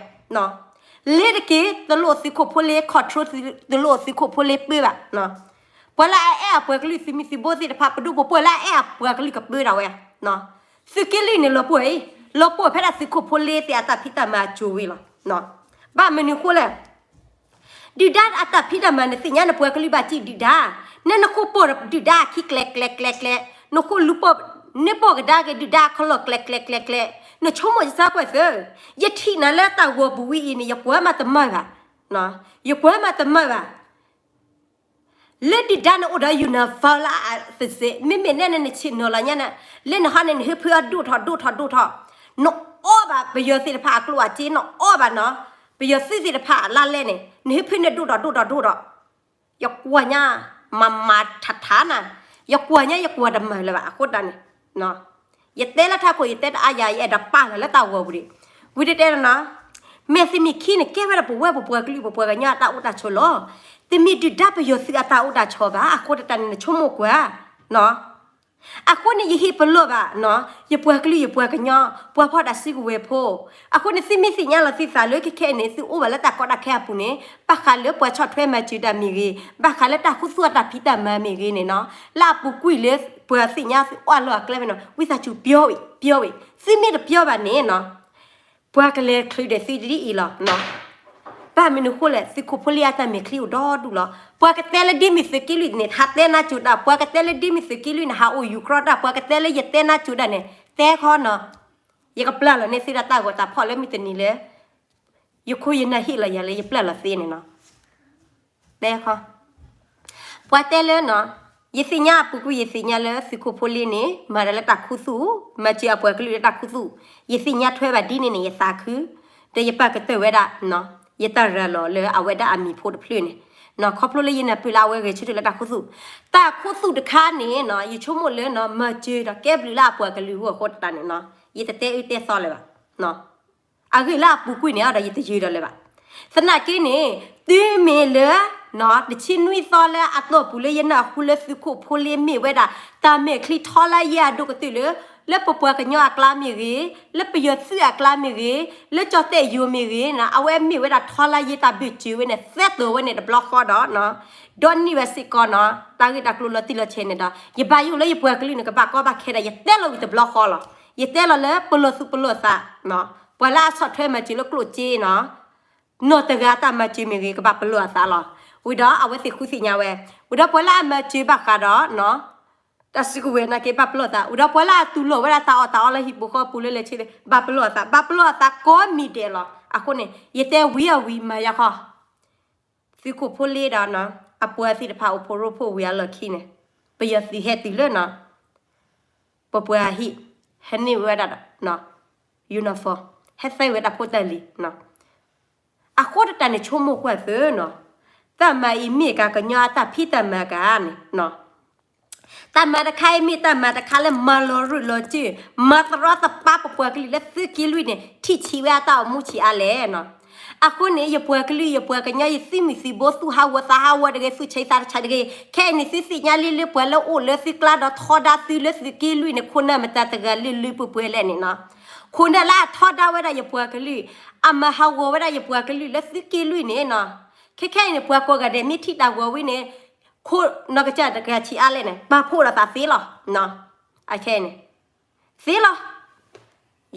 လ့ၤတက့ၢ်, တလိၣ်သုးခိၣ်ဖိလ့ၤ control တလိၣ်သုးခိၣ်ဖိလ့ၤပၢဘၣ်. ပှၤလၢအအဲၣ်အပှၤကလုာ်သုးမုၢ်သံၣ်ဘိသ့ၣ်တဖၣ် ပဒိၣ်ပပှၢ်လၢအအဲၣ်အပှၤကလုာ်ကပၢဒၣ်ဝဲ. သုးက့လွံၢ်န့ၣ်လီၤပှီၢ်အံၤ, လီၤပှီၢ်ဖဲဒၣ်သုးခိၣ်ဖိလ့ၤသ့ၣ်အတၢ်ဖံးတၢ်မၤအစိၤဝံၤလီၤ. ဘၣ်မနုၤဃိလဲၣ် ဒုၣ်ဒါအတၢ်ဖံးတၢ်မၤ နသ့ၣ်ညါနပှၤကလုာ်ဘၣ်စံးဒုၣ်ဒါ, နဲနဃိပိာ်ဒုၣ်ဒါအခံကျဲၤကျဲၤကျဲၤကျဲၤ, နဃိလူၤပိာ်န့ၢ်ပိာ်ကဒါက့ၤဒုၣ်ဒါအခီၣ်လီၢ်ကျဲၤကျဲၤကျဲၤကျဲၤ, နဆိကမိၣ်ယသးကွဲးသၢ, ယထံၣ်နၤလၢတၢ်ဂီၤပူၤဝံၤအံၤန့ၣ် ယကွၢ်မးတမၢၢ်ဘၣ်, ယကွၢ်မးတမၢၢ်ဘၣ်. လၢဒုၣ်ဒါန့ၣ်အိၣ်ဒီး uniform လၢအသစဲး, မ့မ့ၢ်နဲနဆ့ၣ်နီၤလီၤညါန့ၣ်, လၢနဟီန့ၣ် နဟၢဖၢအီၤဒိၣ်ထီၣ်ဒိၣ်ထီၣ်ဒိၣ်ထီၣ်, နအီၣ်ဘၣ် ပယီၤသ့ၣ်တဖၣ်အကျိၣ်အစ့နအီၣ်ဘၣ်နီၤ, ပယီၤသုးသ့ၣ်တဖၣ်အလါလဲန့ၣ် နဟ့ၣ်ဖုၣ်န့ၢ်ဒိၣ်ဒီးဒိၣ်ဒီးဒိၣ်ဒီး, ယကွၢ်ညါ မၤမၤထးထးနၤ, ယကွၢ်ညါ ယကွၢ်တမၤလၢၤဘၣ်အဃိတၢ်န့ၣ်, ယတဲလၢထးခိၣ် ယတဲတအါယၤ ယအဲၣ်ဒိးပာ်လီၤလၢတၢ်ဂီၤပူၤဒံး, ဝံၤတဲတဲနီၤ, မ့ၢ်သုမ့ၢ်ခံန့ၣ် ကဲဝဲဒၣ်ပဝဲပပှၤကလုာ် ပပှၤကညီအတၢ်အိၣ်တၢ်ဆိးလီၤ, တမ့ၢ်ဒုၣ်ဒါပယီၤသုးအတၢ်အိၣ်တၢ်ဆိးဘၣ်, အဃိတၢ်န့ၣ် နဆိကမိၣ်ကွၢ် အဃိန့ၣ် ယဟ့ၣ်ပလီၢ်ဘၣ်နီၤ, ယပှၤကလုာ်ယပှၤကညီ ပှၤဖီၣ်တၢ်စုကဝဲၤဖိ, အဃိန့ၣ် သုမ့ၢ်သ့ၣ်ညါလီၤသုသးလၢခဲခဲအံၤန့ၣ် သုအိၣ်ဘၣ်လၢတၢ်ကီတၢ်ခဲအပူၤန့ၣ် ဘၣ်ဃးလၢပှၤဆီၣ်ထွဲမၤစၢၤတၢ်မ့ၢ်ဂ့ၤ, ဘၣ်ဃးလၢတၢ်ခူသူၣ်အတၢ်ဖံးတၢ်မၤမ့ၢ်ဂ့ၤန့ၣ်နီၤ, လၢအပူၤကွံာ်လၢပှၤသ့ၣ်ညါသုအီၣ်လီၤအကျဲဖဲနီၤ ဝံသးစူၤပျီဝံၤ ပျီဝံၤ, သုမ့ၢ်တပျီဘၣ်န့ၣ်နီၤ ပှၤကလဲၤချုးဒီးသုဒ်အံၤလီၤ. ဘၣ်မနုၤဃိလဲၣ် သုးခိၣ်ဖိလ့အတၢ်မဲာ်ချံအိၣ်ဒီဒူၣ်လီၤ. ပှၤကတဲလၢဒ်မ့ၢ်သုးက့လွံၢ်န့ၣ် ဟးတဲနါစိၤတၢ်, ပှၤကတဲလၢဒ်မ့ၢ်သုးက့လွံၢ်န့ၣ် ဟးအိၣ်ယူၤကြီတၢ်, ပှၤကတဲလၢယတဲနါစိၤတၢ်န့ၣ် တဲခီနီၤ, ယကပျၢ်လီၤန့ၢ်သုဒၣ်တၢ်ဂီၤတၢ်ဖီၣ်လၢမုၢ်တနံၤလၢ ယခိၣ်ယနၢ်ဟ့ၣ်လီၤယၤလၢယပျၢ်လီၤသ့န့ၣ်နီၤ တဲခီ, ပှၤတဲလၢနီၤ, ယသ့ၣ်ညါအပူၤကွံာ် ယသ့ၣ်ညါလၢသုးခိၣ်ဖိလ့န့ၣ် မၤတၢ်လၢတၢ်ခူသူၣ်, မၤစၢၤအပှၤကလုာ်လၢတၢ်ခူသူၣ်, ယသ့ၣ်ညါထွဲဘၣ်ဒ်န့ၣ်န့ၣ် ယသးခု, ဒီးယပာ်ကတၢၢ်ဝဲဒၣ် ယတၢ်ရၤလီၤလၢအဝဲဒၣ်အမံၤဖိတဖျၢၣ်န့ၣ်, ခီဖျိလၢယနၢ်ပၢၢ်လၢအဝဲဂဲၤဆၢထၢၣ်လၢတၢ်ခူသူၣ်, တၢ်ခူသူၣ်တခါန့ၣ်နီၤ ယဆိကမိၣ်လၢနီၤ မၤစၢၤဒီးကဲဘျုးလၢအပှၤကလုာ်အဂီၢ်အဃိတၢ်န့ၣ်နီၤ ယတတဲအၢတဲသီလၢၤဘၣ် အဂ့ၢ်လၢအပူၤကွံာ်န့ၣ်ဒီး ယတယၢၤဒီးလၢၤဘၣ်. သနာ်က့န့ၣ် တုၤမ့ၢ်လၢ တဆံနွံသီလၢအတီၢ်ပူၤလၢယနၢ်ဟူလၢသုးခိၣ်ဖိလ့မ့ၢ်ဝဲဒၣ် တၢ်မဲာ်ချံထီလါယဲၢ်အဒိၣ်ကတၢၢ်လၢ လၢပပှၤကညီအကျါမ့ၢ်ဂ့ၤ, လၢပယီၤသုးအကျါမ့ၢ်ဂ့ၤ, လၢကၠီၣ်တဲၣ်ယိၤမ့ၢ်ဂ့ၤန့ၣ် အဝဲမ့ၢ်ဝဲဒၣ်ထီလါယဲၢ်တၢ်ဘၢၣ်စၢၤဝဲန့ၣ် သၢတိၤဝဲန့ၣ်တဘျီဃီဒီး ဒီးန့ၢ်ဝဲစ့ၢ်ကီးနီၤ တၢ်ဂ့ၢ်တၢ်ကျိၤလီၤတံၢ်လီၤဆဲးန့ၣ်ဒီး ယဘၣ်ယိၣ်လၢယပှၤကလုာ်န့ၣ် ကဘၣ်ကီဘၣ်ခဲဒီး ယတဲလီၤဝံၤတဘျီဃီလီၤ. ယတဲလီၤလၢပလီၢ်သူၣ်ပလီၢ်သး, ပှၤလၢအဆီၣ်ထွဲမၤစၢၤလၢကျိၣ်စ့နီၤ, နီၢ်တဂၤအတၢ်မၤစၢၤမ့ၢ်ဂ့ၤ ကဘၣ်ပလီၢ်အသးလီၤ. ဝံၤဒီးအဝဲသ့ၣ်ဃုသ့ၣ်ညါဝဲ, ဝံၤဒီးပှၤလၢအမၤစၢၤဘၣ်ဃးဒီး တၢ်စုကဝဲၤနာ်က့ ဘၣ်ပလီၢ်အသး, ဝံၤဒီးပှၤလၢအတူၢ်လိာ်ဝဲဒၣ်တၢ်အီၣ်တၢ်အီလၢဟံၣ်ပူၤဃီပူၤလၢလဲၤဆ့, ဘၣ်ပလီၢ်အသး, ဘၣ်ပလီၢ်အသးကိးမံၤဒဲးလီၤ. အဃိန့ၣ် ယတဲဝံၤအဝံၤမၤယါခီ သုးခိၣ်ဖိလ့ဒီး အပှၤသ့ၣ်တဖၣ်အိၣ်ဖှိၣ်ရိဖှိၣ်ဝံၤအလီၢ်ခံန့ၣ်, ပယီၤသုးဟဲတုၤလၢနီၤ, ပပှၤဟံၣ်, ဟဲန့ၢ်ဝဲဒၣ်ဒီး uniform, ဟဲသဲဝဲဒၣ်ဖိတၢ်လံၤ, အဃိတၢ်န့ၣ်ဆိကမိၣ်ကွၢ်သ့နီၤ, တၢ်မၤအံၤမ့ၢ်ကၤကညီအတၢ်ဖံးတၢ်မၤကၤန့ၣ် တၢ်မၤတခါအံၤမ့ၢ်တၢ်မၤတခါလၢမၤလီၤရူၢ်လီၤစၢၤ, မၤသရီသပၢ်ပပှၤကလုာ်လၢသုးက့လွံၢ်န့ၣ် ထံၣ်ဆံးဝဲအတၢ်အိၣ်မူဆံးအါလဲၣ်နီၤ. အဃိန့ၣ် ယပှၤကလုာ်ယပှၤကညီ ယသုးမုၢ်သံၣ်ဘိ သူၣ်ဟးဂီၤသးဟးဂီၤတဂ့ၤ, သူၣ်ဆံးသးဆံးတဂ့ၤ, ခဲအံၤန့ၣ် သုသ့ၣ်ညါလံလၢပှၤလၢအိၣ်လၢသုကျါဒီးထီဒါသုလၢသုးက့လွံၢ်န့ၣ် ခိၣ်နၢ်မတၤတဂၤလၢလၢပှဲၤပှဲၤလဲၣ်န့ၣ်နီၤ. ခိၣ်နၢ်လၢအထီဒါဝဲဒၣ်ယပှၤကလုာ်, အမၤဟးဂီၤဝဲဒၣ်ယပှၤကလုာ်လၢသုးက့လွံၢ်န့ၣ်နီၤ. ခဲခဲအံၤန့ၣ် ပှၤကိးဂၤဒဲးမ့ၢ်ထံၣ်တၢ်ဂီၤဝံၤန့ၣ် ခိၣ်နီၢ်ကစၢ်တဂၤဆံးအါလဲၣ်န့ၣ် ပာ်ဖှိၣ်ဒီးသးသ့လီၤ. အခဲအံၤန့ၣ် သ့လီၤ.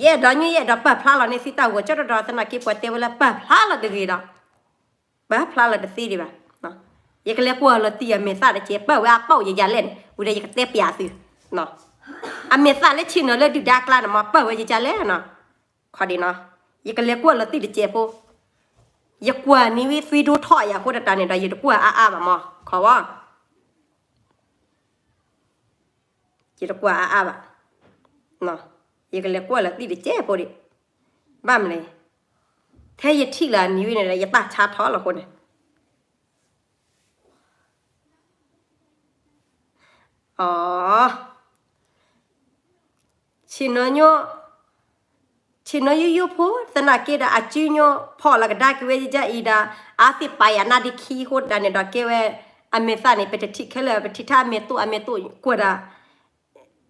ယအဲၣ်ဒိးညိ ယအဲၣ်ဒိးပာ်ဖျါလီၤန့ၢ်သုတၢ်ဂီၤကၠီတဒီးသနာ်က့ ပှၤတဲဝဲလၢပာ်ဖျါလီၤတဂ့ၤဒီး ပာ်ဖျါလီၤတသ့ဒံးဘၣ်. ယကလဲၤကွၢ်လီၤတံၢ်အမဲာ်သၣ်တကဲး ပာ်ဝဲအပာ်ယယၤလဲၣ်န့ၣ် ဝံၤဒီးယကတဲပျးသု အမဲာ်သၣ်လၢဆ့ၣ်နီၤလၢဒုၣ်ဒါအကျါန့ၣ်မ့ၢ် ပာ်ဝဲယကလဲၣ်နီၤ. ခီဒံးနီၤ, ယကလဲၤကွၢ်လီၤတံၢ်တကဲးဖိ, ယကွၢ်န့ၢ်ဝံၤသွံဒိၣ်ထီၣ်ယၤအဃိတၢ်န့ၣ်ဒီး ယတကွၢ်အါအါဘၣ်မ့ၢ် ခီဝဲ ယတကွၢ်အါအါဘၣ်. ယကလဲၤကွၢ်လီၤတံၢ်တကဲးဖိဒံး, ဘၣ်မနုၤလဲၣ်, ထဲယထံၣ်လၢအနံၤဝံၤန့ၣ်ဒီး ယတၢ်ဆါထီၣ်လီၤအဃိန့ၣ် အ ဆ့ၣ်နီၤညိ, ဆ့ၣ်နီၤယိယိဖိ သနာ်က့ဒီး အစုညိ ဖီၣ်လီၤကဒါက့ၤဝဲယကအံၤဒီး အဝဲသ့ၣ်ပာ်ယၤနါဒ့ခံအဃိတၢ်န့ၣ်ဒီး ကဲဝဲ အမဲာ်သၣ်န့ၣ် ပတထံၣ်ခဲလၢာ် ပထံၣ်ထဲအမဲာ်တိၢ် အမဲာ်တိၢ်ကွၢ်ဒၣ် ဒ်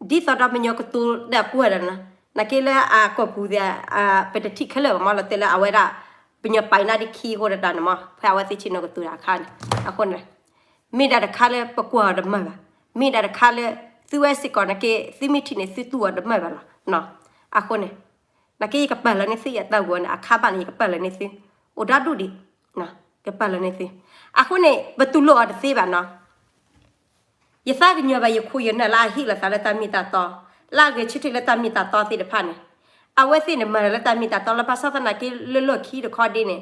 သိးဒီးပညီကတိၤဒီးကွၢ်ဒၣ်နီၤ, နာ်က့လၢအကိာ်ပူၤသ့ၣ် ပတထံၣ်ခဲလၢာ်ဘၣ်မ့ၢ်လီၤတဲာ်လၢအဝဲဒၣ် ပညီပာ်နါဒ့ခံအဃိတၢ်န့ၣ်မ့ၢ် ဖဲအဝဲသ့ၣ်ဆ့ၣ်နီၤကတိၤတၢ်အခါန့ၣ်, အဃိန့ၣ် မ့ၢ်ဒၣ်တခါလၢပကွၢ်အီၤတမၢၢ်ဘၣ်, မ့ၢ်ဒၣ်တခါလၢ သုဝဲစ့ၢ်ကီးနာ်က့ သုမ့ၢ်ထံၣ်န့ၣ် သုတူၢ်အီၤတမၢၢ်ဘၣ်လီၤ. အဃိန့ၣ် နာ်က့ယကပာ်လီၤန့ၢ်သုယတၢ်ဂီၤန့ၣ် အခါဘၣ်န့ၣ် ယကပာ်လီၤန့ၢ်သု, အိၣ်ဒီဒူၣ်ဒံး, ကပာ်လီၤန့ၢ်သု, အဃိန့ၣ် ပတူၢ်လိာ်အီၤတသ့ဘၣ်နီၤ. ယသးကညီၤဘၣ်ယခိၣ်ယနၢ်လၢအဟ့ၣ်လီၤသးလၢတၢ်မ့ၢ်တၢ်တီ, လၢအဂဲၤဆၢထၢၣ်လၢတၢ်မ့ၢ်တၢ်တီသ့ၣ်တဖၣ်န့ၣ်, အဝဲသ့ၣ်န့ၣ် မၤတၢ်လၢတၢ်မ့ၢ်တၢ်တီလီၤ. ဘၣ်ဆၣ်သနာ်က့လၢလီၢ်ခံတခီဒ့န့ၣ်,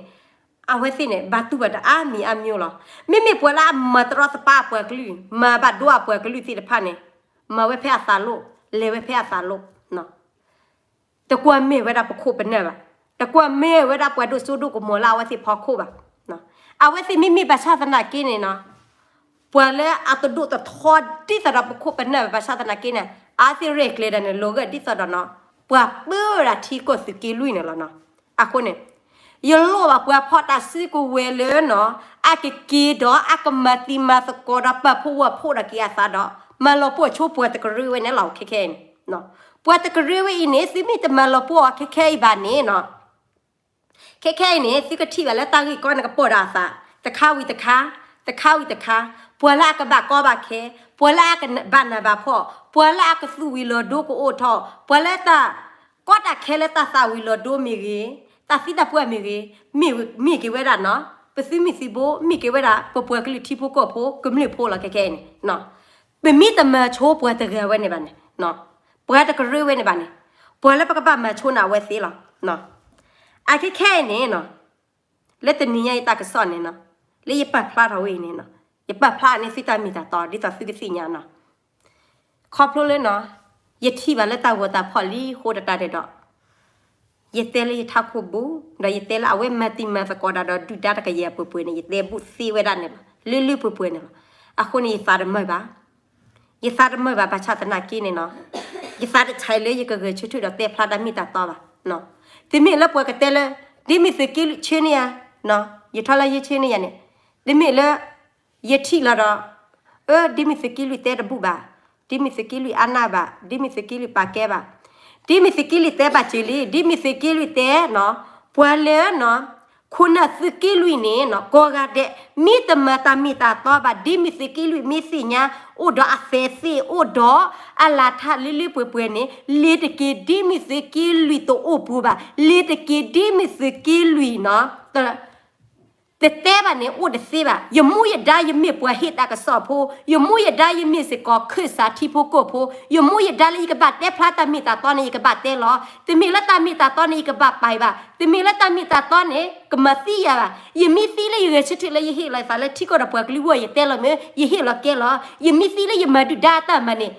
အဝဲသ့ၣ်န့ၣ် ဘၣ်တူၢ်ဘၣ်တၢ်အါမံၤအါမျိၤလီၤ. မ့မ့ၢ်ပှၤလၢအမၤတရီတပါအပှၤကလုာ်, မၤဘၣ်ဒိအပှၤကလုာ်သ့ၣ်တဖၣ်န့ၣ်, မၤဝဲဖဲအသးလိၣ်, လဲၤဝဲဖဲအသးလိၣ်. တကွၢ်မဲာ်ဝဲဒၣ်ပခိၣ်ပနၢ်ဘၣ်, တကွၢ်မဲာ်ဝဲဒၣ်ပှၤဒိၣ်စိဒိၣ်ကမီၤလၢအဝဲသ့ၣ်ဖီခိၣ်ဘၣ်. အဝဲသ့ၣ်မ့မ့ၢ်ဘၣ်ဆၣ်သနာ်က့န့ၣ်နီၤ, ပှၤလၢအတဒိၣ်တထီဒ်သိးဒီးပခိၣ်ပနၢ်ဘၣ်ဆၣ်သနာ်က့န့ၣ် အဝဲသ့ၣ်ရဲၣ်ကျဲၤဒၣ်န့ၣ် လီၤဂာ်ဒ်သိးဒီးနီၤ, ပှၤပၢဝဲဒၣ်ထံကီၢ်သုးက့လွံၢ်န့ၣ်လီၤနီၤ. အဃိန့ၣ် ယလိၣ်ဘၣ်ပှၤဖီၣ်တၢ်စုကဝဲၤလၢနီၤ, အကက့ၤဒီးအကမၤသံမၤသကိးဒီးပာ်ဖှိၣ်ဝဲဖှိၣ်ဒီးက့ၤအသးဒီး မၤလီၤပှီၢ်ဆိပှၤတကရၢဝဲန့ၣ်လီၤ. ခဲခဲအံၤန့ၣ် ပှၤတကရၢဝဲအံၤန့ၣ် သုမ့ၢ်တမၤလီၤပှီၢ်အီၤခဲခဲအံၤဘၣ်န့ၣ်နီၤ, ခဲခဲအံၤန့ၣ် သုကထံၣ်ဘၣ်လၢတၢ်ဂ့ၢ်ကီန့ၣ်ကပီၤဒီးအသး, တခါဝံၤတခါ, တခါဝံၤတခါ, ပှၤလၢအကဘၣ်ကီဘၣ်ခဲ, ပှၤလၢအကဘၣ်နးဘၣ်ဖှီၣ်, ပှၤလၢအကသူၣ်ဝံၤလီၤဒိကအိၣ်ထီၣ်, ပှၤလၢတၢ်ကီတၢ်ခဲလၢတၢ်သၣ်ဝံၤလီၤဒိမ့ၢ်ဂ့ၤ, တၢ်သံတၢ်ပှၢ်မ့ၢ်ဂ့ၤ, မ့ၢ်က့ၤဝဲဒၣ်နီၤ, ပသုးမုၢ်သံၣ်ဘိ, မ့ၢ်က့ၤဝဲဒၣ် ပပှၤကလုာ်ထံဖိကီၢ်ဖိကမျၢၢ်ဖိလီၤ. ခဲခဲအံၤန့ၣ် ပမ့ၢ်တမၤဆိပှၤတဂၤဝဲန့ၣ်ဘၣ်န့ၣ်, ပှၤတကရၢဝဲန့ၣ်ဘၣ်န့ၣ်, ပှၤလၢပကဘၣ်မၤဆိန့ၣ်အဝဲသ့ၣ်လီၤ. အခဲခဲအံၤန့ၣ်နီၤ, လၢတနံၤညါအံၤတၢ်ကစီၣ်န့ၣ်နီၤ, လၢယပာ်ဖျါထီၣ်ဝဲအံၤန့ၣ်နီၤ, ယပာ်ဖျါန့ၢ်သုတၢ်မ့ၢ်တၢ်တီ ဒ်သိးသုကသ့ၣ်ညါနီၤ. ခီဖျိလၢနီၤ, ယထံၣ်ဘၣ်လၢတၢ်ဂီၤတၢ်ဖီၣ်လံအဃိသတးန့ၣ်ဒီး ယတဲလၢယထးခိၣ်ဘူး, ဒီးယတဲလၢအဝဲမၤတံၤမၤသကိးတၢ်ဒီးဒုၣ်ဒါတကယၤပှဲၤပှဲၤန့ၣ် ယတဲဘူးသ့ဝဲဒၣ်န့ၣ်လီၤ. လၢလၢပှဲၤပှဲၤန့ၣ်လီၤ. အဃိန့ၣ် ယသးတမုာ်ဘၣ်. ယသးတမုာ်ဘၣ် ဘၣ်ဆၣ်သနာ်က့န့ၣ်နီၤ, ယသးတဆဲးလၢယကဂဲၤဆၢထၢၣ်ဒီးတဲဖျါတၢ်မ့ၢ်တၢ်တီဘၣ်. တမ့ၢ်လၢပှၤကတဲလၢ ဒ်မ့ၢ်သုးက့လွံၢ်ဆၢန့ၢ်ယၤ, ယထီၣ်လၢယဆၢန့ၢ်ယၤန့ၣ်, တမ့ၢ်လၢ ယထံၣ်လီၤဒီး အၢ ဒ်မ့ၢ်သုးက့လွံၢ်တဲတဘူၣ်ဘၣ်, ဒ်မ့ၢ်သုးက့လွံၢ်အါနၢ်ဘၣ်, ဒ်မ့ၢ်သုးက့လွံၢ်ပာ်ကဲဘၣ်, ဒ်မ့ၢ်သုးက့လွံၢ်တဲဘၣ်စၢၤလံ, ဒ်မ့ၢ်သုးက့လွံၢ်တဲနီၤ, ပှၤလၢနီၤ, ခိၣ်နၢ်သုးက့လွံၢ်န့ၣ်နီၤ, ကိးဂၤဒဲး မ့ၢ်တမၤတၢ်မ့ၢ်တၢ်တီဘၣ်, ဒ်မ့ၢ်သုးက့လွံၢ်မ့ၢ်သ့ၣ်ညါ အိၣ်ဒီးအသဲးသ့ၣ် အိၣ်ဒီးအလၢ်ထါလၢလၢပှဲၤပှဲၤန့ၣ် လ့ၤတက့ၤ ဒ်မ့ၢ်သုးက့လွံၢ်တအိၣ်ပူၤဘၣ်, လ့ၤတက့ၤ ဒ်မ့ၢ်သုးက့လွံၢ်နီၤ တတဲဘၣ်န့ၣ် အိၣ်တသ့ဘၣ်. ယမူယဒါယမ့ၢ်ပှၤဟ့ၣ်တၢ်ကစီၣ်ဖိ, ယမူယဒါယမ့ၢ်စ့ၢ်ကီးခၢၣ်စးထံဖိကီၢ်ဖိ, ယမူယဒါလၢယကဘၣ်တဲဖျါတၢ်မ့ၢ်တၢ်တီန့ၣ် ယကဘၣ်တဲလီၤ. တမ့ၢ်လၢတၢ်မ့ၢ်တၢ်တီန့ၣ် ယကဘၣ်ပာ်ဘၣ်, တမ့ၢ်လၢတၢ်မ့ၢ်တၢ်တီန့ၣ် ကမၤသံယၤဘၣ်. ယမ့ၢ်သံလၢယဂဲၤဆၢထၢၣ်လၢယဟ့ၣ်လီၤယသးလၢထံကီၢ်ဒီးပှၤကလုာ်အဂီၢ် ယတဲလီၤမ့ၢ် ယဟ့ၣ်လီၤကဲလီၤ. ယမ့ၢ်သံလၢယမၤဒုၣ်ဒါအတၢ်မၤန့ၣ်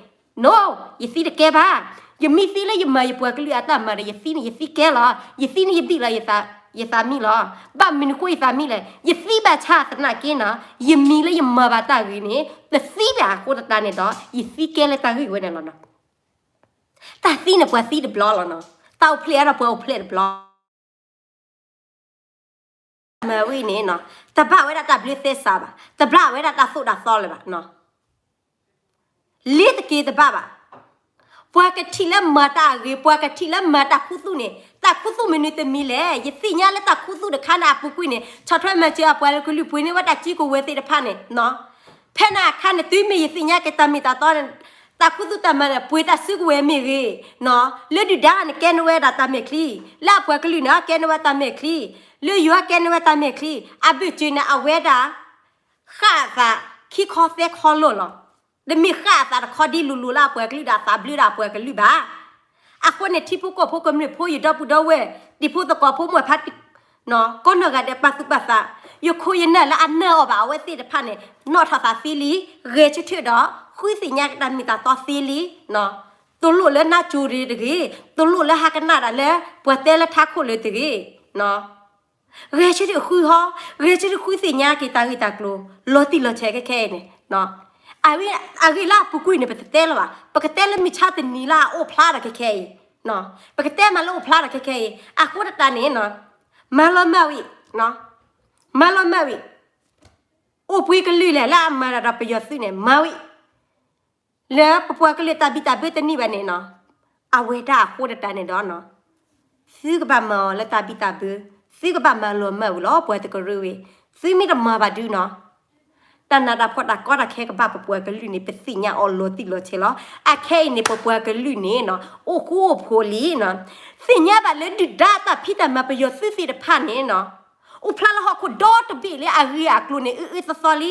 no, ယသံတကဲဘၣ်. ယမ့ၢ်သံလၢယမၤယပှၤကလုာ်အတၢ်မၤဒီး ယသံန့ၣ် ယသံကဲလီၤ. ယသံန့ၣ် ယဘံၣ်လီၤယသးမံလီၤ. ဘၣ်မနုၤဃိယသးမံလဲၣ်. ယသံဘၣ်ဆၣ်သနာ်က့နီၤ, ယမံၤလၢယမၤဘၣ်တၢ်ဂ့ၤန့ၣ် တသံဘၣ်အဃိသတးန့ၣ်ဒီး ယသံကဲလၢတၢ်ဂ့ၢ်ဝဲန့ၣ်လီၤနီၤ. တၢ်သံန့ၣ်ပှၤသံတဘျီလီၤနီၤ. တၢ်အိၣ်ဖျဲၣ်ဒီးပှၤအိၣ်ဖျဲၣ်တဘျီ မၤဝံၤန့ၣ်နီၤ, တဘၣ်ဝဲဒၣ်တၢ်ဘျုးသဲစးဘၣ်, တဘၣ်ဝဲဒၣ်တၢ်သိၣ်တၢ်သီလၢၤဘၣ်နီၤ. လ့ၤတက့ၤတဘၣ်ဘၣ်. ပှၤကထံၣ်လၢမၤတၢ်အဂ့ၤ, ပှၤကထံၣ်လၢမၤတၢ်ခူသူၣ်န့ၣ်, တၢ်ခူသူၣ်မနုၤတမံၤလဲၣ်. ယသ့ၣ်ညါလၢတၢ်ခူသူၣ်တခါန့ၣ်အပူၤကွံာ်န့ၣ် ဆီၣ်ထွဲမၤစၢၤအပှၤကလုာ်ပှ့ၤန့ၢ်ဝဲတၢ်စုကဝဲၤသ့ၣ်တဖၣ်န့ၣ်နီၤ. ဖဲန့ၣ်အခါန့ၣ် တုၤမ့ၢ်ယသ့ၣ်ညါက့ၤတၢ်မ့ၢ်တၢ်တီန့ၣ်, တၢ်ခူသူၣ်တၢ်မၤန့ၣ် ပှ့ၤတၢ်စုကဝဲၤမ့ၢ်ဂ့ၤနီၤ, လၢဒုၣ်ဒါန့ၣ်ကဲန့ၢ်ဝဲဒၣ်တၢ်မဲာ်ချံ, လၢအပှၤကလုာ်န့ၣ် ကဲန့ၢ်ဝဲတၢ်မဲာ်ချံ, လၢယွၤကဲန့ၢ်ဝဲတၢ်မဲာ်ချံ, အဘၢၣ်စၢၤန့ၣ် အဝဲဒၣ် ဃၣ်အသးခံခီသၢခီလိာ်လီၤ. တမ့ၢ်ဃၣ်အသးတခီဒ်လိၤလိၤလၢအပှၤကလုာ်ဒီးအသးဘျုးဒီးအပှၤကလုာ်ဘၣ်. အဃိန့ၣ်ထံဖိကီၢ်ဖိကမျၢၢ်ဖိ ယဒီပုၢ်ဒီဝဲၢ် တံၤဖိသကိးဖိမိၢ်ဖး ကိးနီၢ်ဂၤဒဲးပာ်သူၣ်ပာ်သး, ယခိၣ်ယနၢ်လၢအနၢ်အီၤဘၣ်အဝဲသ့ၣ်တဖၣ်န့ၣ် နီၣ်ထီၣ်သးသ့လံ, ဂဲၤဆၢထၢၣ်ဒီး ဃုသ့ၣ်ညါက့ၤတၢ်မ့ၢ်တၢ်တီသ့လံ. တလိၣ်လၢနါစိၤတဂ့ၤ, တလိၣ်လၢဟးကနၣ်ဒၣ်လၢ ပှၤတဲလၢထးခိၣ်လၢၤတဂ့ၤ. ဂဲၤဆၢထၢၣ်ဃုဟီ, ဂဲၤဆၢထၢၣ်ဃုသ့ၣ်ညါက့ၤတၢ်ဂ့ၢ်တၢ်ကျိၤ လီၤတံၢ်လီၤဆဲးခဲခဲအံၤန့ၣ်, အဂ့ၢ်လၢအပူၤကွံာ်န့ၣ် ပတတဲလၢၤဘၣ်, ပကတဲလၢမုၢ်ဆါတနံၤလၢအအိၣ်ဖျါဒီးခဲခဲအံၤ, ပကတဲမးလၢအိၣ်ဖျါဒီးခဲခဲအံၤ, အဃိသတးန့ၣ် မၤလီၤမၢ်ဝံၤ, မၤလီၤမၢ်ဝံၤ, အိၣ်ပှဲၤကလုာ်လဲၣ် လၢအမၤတၢ်ဒီးပယီၤသုးန့ၣ် မၤဝံၤ လၢပပှၤကလုာ်တၢ်ဘံၣ်တၢ်ဘၢတန့ၢ်ဘၣ်န့ၣ်နီၤ, အဝဲဒၣ်အဃိသတးန့ၣ်ဒီးနီၤ, သုကဘၣ်မၤအီၤလၢတၢ်ဘံၣ်တၢ်ဘၢ, သုကဘၣ်မၤလီၤမၢ်ဝံၤလီၤ ပှၤတကရၢဝဲ, သုမ့ၢ်တမၤဘၣ်ဒုနီၤ, တၢ်နးတၢ်ဖှီၣ်တၢ်ကီတၢ်ခဲကဘၣ်ပပှၤကလုာ်န့ၣ် ပသ့ၣ်ညါအီၤလီၤတံၢ်လီၤဆဲးလီၤ. အခဲအံၤန့ၣ် ပပှၤကလုာ်န့ၣ်နီၤ အိၣ်ဃူအိၣ်ဖိးလံနီၤ, သ့ၣ်ညါဘၣ်လၢဒုၣ်ဒါအတၢ်ဖံးတၢ်မၤပယီၤသုးသ့ၣ်တဖၣ်န့ၣ်နီၤ အိၣ်ဖျါလၢဟီၣ်ခိၣ်ဒီတဘ့ၣ်လၢအဂ့ၢ်အကျိၤန့ၣ် အၢအၢသီသီလံ.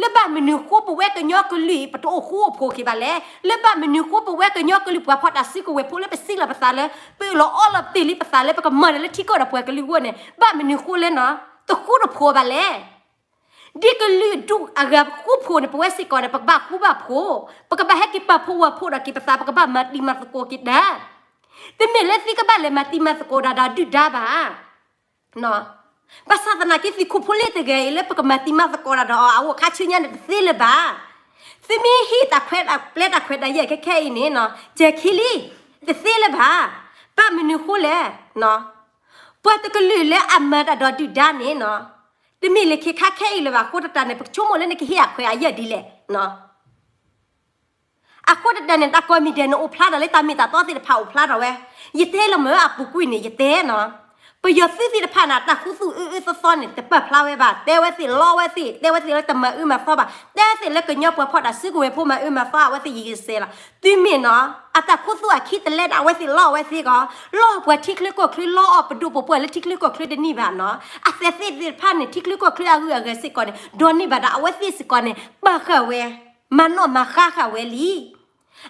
လၢဘၣ်မနုၤဃိပဝဲကညီကလုာ်အံၤ ပတအိၣ်ဃူအိၣ်ဖိးက့ၤဘၣ်လဲၣ်. လၢဘၣ်မနုၤဃိပဝဲကညီကလုာ်ပှၤဖီၣ်တၢ်စုကဝဲၤဖိလၢပစံးလီၤပသးလၢ ပအၢၣ်လီၤအီလီၤတ့ၢ်လံပသးလၢပကမၤတၢ်လၢထံကီၢ်ဒီးပှၤကလုာ်အဂီၢ်န့ၣ် ဘၣ်မနုၤဃိလဲၣ်နီၤ တဃူတဖိးဘၣ်လဲၣ်. ဒ်ကလုာ်ဒူၣ်အဂၤပဃူဖိးန့ၣ် ပဝဲစ့ၢ်ကီးန့ၣ် ပကဘၣ်ဃူဘၣ်ဖိး, ပကဘၣ်ဟဲက့ၤပာ်ဖှိၣ်ဝဲဖှိၣ်ဒီးက့ၤပသး ပကဘၣ်မၤတံၤမၤသကိးက့ၤတၢ် တမ့ၢ်လၢသုကဘၣ်လဲၤမၤတံၤမၤသကိးဒၣ်ဒီးဒုၣ်ဒါဘၣ်. ဘၣ်ဆၣ်သနာ်က့ သုးခိၣ်ဖိလ့တဂၤအံၤ လၢပကမၤတံၤမၤသကိးဒၣ်ဒီးအီၤ အအိၣ်ခါဆူညါန့ၣ် တသ့လၢၤဘၣ်. သုမ့ၢ်ဟ့ၣ်တၢ်ခွဲးတၢ်ပျဲတၢ်ခွဲးတၢ်ယာ်ခဲခဲအံၤန့ၣ်နီၤ, ကဲခံလံ, တသ့လၢၤဘၣ်. ဘၣ်မနုၤဃိလဲၣ်, ပှၤတကလုာ်လၢအမၤတၢ်ဒီးဒုၣ်ဒါန့ၣ်နီၤ, တမ့ၢ်လၢခံခါခဲအံၤလၢၤဘၣ်. အဃိသတးန့ၣ် ပကဆိကမိၣ်လၢနကဟ့ၣ်အခွဲးအယာ်ဒ်လဲၣ်. အဃိသတးန့ၣ် တၢ်ကိးမံၤဒဲးန့ၣ် အိၣ်ဖျါဒီးလၢတၢ်မ့ၢ်တၢ်တီသ့ၣ်တဖၣ်အိၣ်ဖျါထီၣ်ဝဲ. ယတဲလီၤမ့ၢ်အပူၤကွံာ်န့ၣ် ယတဲနီၤ, ပယီၤသုးသ့ၣ်တဖၣ်န့ၣ် တၢ်ခူသူၣ်အၢအၢသီသီန့ၣ် တပာ်ဖျါဝဲဘၣ်. တဲဝဲသ့ၣ်လီဝဲသ့ၣ်, တဲဝဲသ့ၣ်လၢတမၤအၢမၤသီဘၣ်, တဲဝဲသ့ၣ်လၢကညီပှၤဖီၣ်တၢ်စုကဝဲၤဖိမၤအၢမၤသီ အဝဲသ့ၣ်ယဂဲၤစဲးလီၤ. တုၤမ့ၢ်နီၤ အတၢ်ခူသူၣ်အခံတလဲဒၣ် အဝဲသ့ၣ်လီအဝဲသ့ၣ်ကီး, လီပှၤထံချၢကီၢ်ချၢ လီအီၣ်ပဒိၣ်ပပှၢ်လၢထံချၢကီၢ်ချၢတန့ၢ်ဘၣ်နီၤ. အသဲးသ့ၣ်သ့ၣ်တဖၣ်န့ၣ် ထံချၢကီၢ်ချၢအဂုၤအဂၤစ့ၢ်ကီးန့ၣ် ဒိးန့ၢ်ဘၣ်ဒီး အဝဲသ့ၣ်စ့ၢ်ကီးန့ၣ် ပာ်ဃာ်ဝဲ မၤနီၣ်မၤဃါဃာ်ဝဲလံ.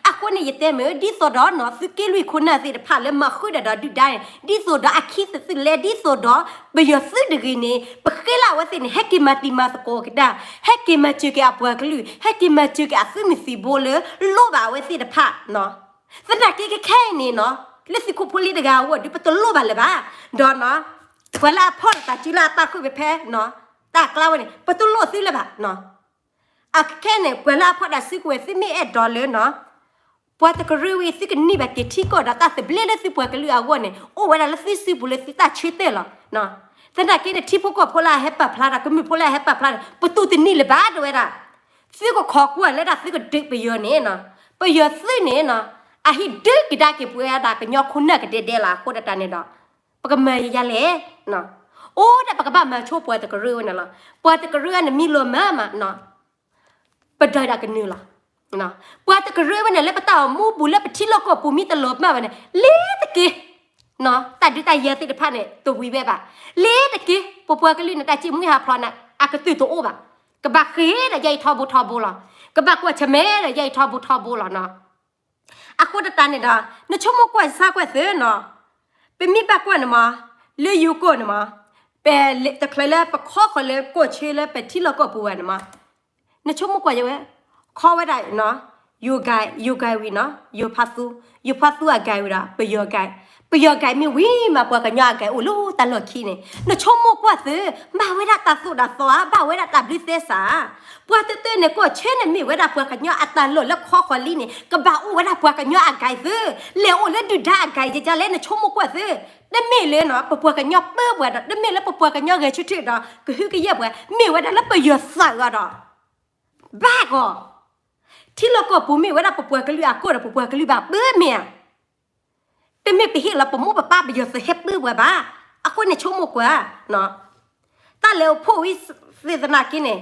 အဃိန့ၣ် ယတဲမ့ၢ် ဒ်သိးဒီးနီၤ သုးက့လွံၢ်ခိၣ်နၢ်သ့ၣ်တဖၣ်လၢမၤဃုာ်ဒၣ်ဒီးဒုၣ်ဒါန့ၣ် ဒ်သိးဒီးအခံသုးသုးလဲ ဒ်သိးဒီးပယီၤသုးတဂ့ၤန့ၣ် ပဃ့လၢအဝဲသ့ၣ်န့ၣ် ဟဲက့ၤမၤတံၤမၤသကိးကဒါ, ဟဲက့ၤမၤစၢၤက့ၤအပှၤကလုာ်, ဟဲက့ၤမၤစၢၤက့ၤအသုးမုၢ်သံၣ်ဘိလၢ လိၣ်ဘၣ်အဝဲသ့ၣ်တဖၣ်နီၤ. သနာ်က့ခဲခဲအံၤန့ၣ်နီၤ လၢသုးခိၣ်ဖိလ့တဂၤအဂီၢ်ဒီး ပတလိၣ်ဘၣ်လၢၤဘၣ်. ဒီးနီၤ ပှၤလၢအဖီၣ်တၢ်စုလၢအပာ်ဃုာ်ဖဲဖဲနီၤ တၢ်ကျါဝဲန့ၣ် ပတလိၣ်သုလၢၤဘၣ်နီၤ. အခဲခဲန့ၣ် ပှၤလၢအဖီၣ်တၢ်စုကဝဲၤ သုမ့ၢ်အဲၣ်ဒိးလၢနီၤ ပှၤတကရၢဝံၤ သုကန့ၢ်ဘၣ်က့ၤထံကီၢ်ဒီးတၢ်သဘျ့လၢသုပှၤကလုာ်အဂီၢ်န့ၣ် အိၣ်ဝဲဒၣ်လၢသုစုပူၤလၢသုတၢ်ဆၢတဲာ်လီၤ. သနာ်က့န့ၣ် ထံဖိကီၢ်ဖိလၢအဟဲပာ်ဖျါတၢ် ကမျၢၢ်ဖိလၢအဟဲပာ်ဖျါတၢ် ပတူၢ်တန့ၢ်လၢၤဘၣ်တဲဝဲဒၣ်. သုကခိးကွၢ်လၢဒၣ်သုကဒုးပယီၤန့ၣ်နီၤ ပယီၤသုးန့ၣ်နီၤ အဟံးဒုးကဒါက့ၤပဝဲဒၣ်ကညီခိၣ်နၢ်ကဒဲဒဲလီၤ. အဃိဒၣ်တၢ်န့ၣ်ဒီး ပကမၤယၤလဲၣ် အိၣ်ဒၣ်ပကဘၣ်မၤဆိပှၤတကရၢဝဲန့ၣ်လီၤ. ပှၤတကရၢန့ၣ်မ့ၢ်လီၤမၢ်မးနီၤ ပဒိးဒၣ်ကနုာ်လီၤ. ပှၤတကရၢဝဲန့ၣ် လၢပတၢ်အိၣ်မူပူၤလၢပထံလီၢ်ကီၢ်ပူၤမ့ၢ်တလီၤမၢ်ဘၣ်န့ၣ် လ့ၤတက့ၢ်. တၢ်ဒုးတၢ်ယၤသ့ၣ်တဖၣ်န့ၣ် တဝံၤဝဲဘၣ်. လ့ၤတက့ၢ် ပပှၤကလုာ်န့ၣ် တၢ်စံၣ်မှံဟးဖျိးန့ၣ် အကတုၤတအိၣ်ဘၣ်. ကဘၣ်ဃ့ဒီးယဲအံၤထီဘိထီဘိလီၤ. ကဘၣ်ကွၢ်ဆၢၣ်မဲာ်ဒီးယဲအံၤထီဘိထီဘိလီၤနီၤ. အဃိတၢ်န့ၣ်ဒီး နဆိကမိၣ်ကွၢ်စၢ်ကွၢ်သ့နီၤ, ပမ့ၢ်ဘၣ်ကွၢ်န့ၣ်မး လၢယိၤကီၢ်န့ၣ်မး ပတချုးလၢပခီဃီၤလၢကီၢ်ဆၢလၢပထံလီၢ်ကီၢ်ပူၤဘၣ်န့ၣ်မး နဆိကမိၣ်ကွၢ်ယဝဲ ခီဝဲဒၣ် ယိၤကၤ ယိၤကၤဝံၤနီၤ ယိၤဖါသူ ယိၤဖါသူအကၤဝံၤဒီး ပယီၤကၤ, ပယီၤကၤမ့ၢ်ဝံၤမး ပှၤကညီအကၤအိၣ်လၢတၢ်လီၢ်ခံန့ၣ် နဆိကမိၣ်ကွၢ်သု, ဘၣ်ဝဲဒၣ်တၢ်သိၣ်တၢ်သီဧါ, ဘၣ်ဝဲဒၣ်တၢ်ဘျုးသဲစးဧါ. ပှၤတတၢၢ်န့ၣ် ကီၢ်ဆၢန့ၣ်မ့ၢ်ဝဲဒၣ်ပှၤကညီအတၢ်လီၢ်လၢခီဃီၤလံန့ၣ် ကဘၣ်အိၣ်ဝဲဒၣ်ပှၤကညီအကၤသု, လဲၤအိၣ်လၢဒုၣ်ဒါအကၤယကလဲၣ် နဆိကမိၣ်ကွၢ်သု. တမ့ၢ်လၢနီၤ ပပှၤကညီပၢပှၤဒီး တမ့ၢ်လၢပပှၤကညီဂဲၤဆၢထၢၣ်ဒီး ကဟုကယာ်ပှၤ မ့ၢ်ဝဲဒၣ်လၢပယီၤသးအဂီၢ်ဒီး ဘၣ်ကီး ထံလီၢ်ကီၢ်ပူၤမ့ၢ်ဝဲဒၣ်ပပှၤကလုာ်အကီၢ်ဒီး ပပှၤကလုာ်ဘၣ်ပၢမ့ၢ်ဧါ. တမ့ၢ်ပဟ့ၣ်လီၤပမိၢ်ပပၢ်ပယီၤသုးဟဲပၢပှၤဘၣ်. အဃိန့ၣ်ဆိကမိၣ်ကွၢ် တၢ်လဲၤအိၣ်ဖှိၣ်ဝံၤသနာ်က့န့ၣ်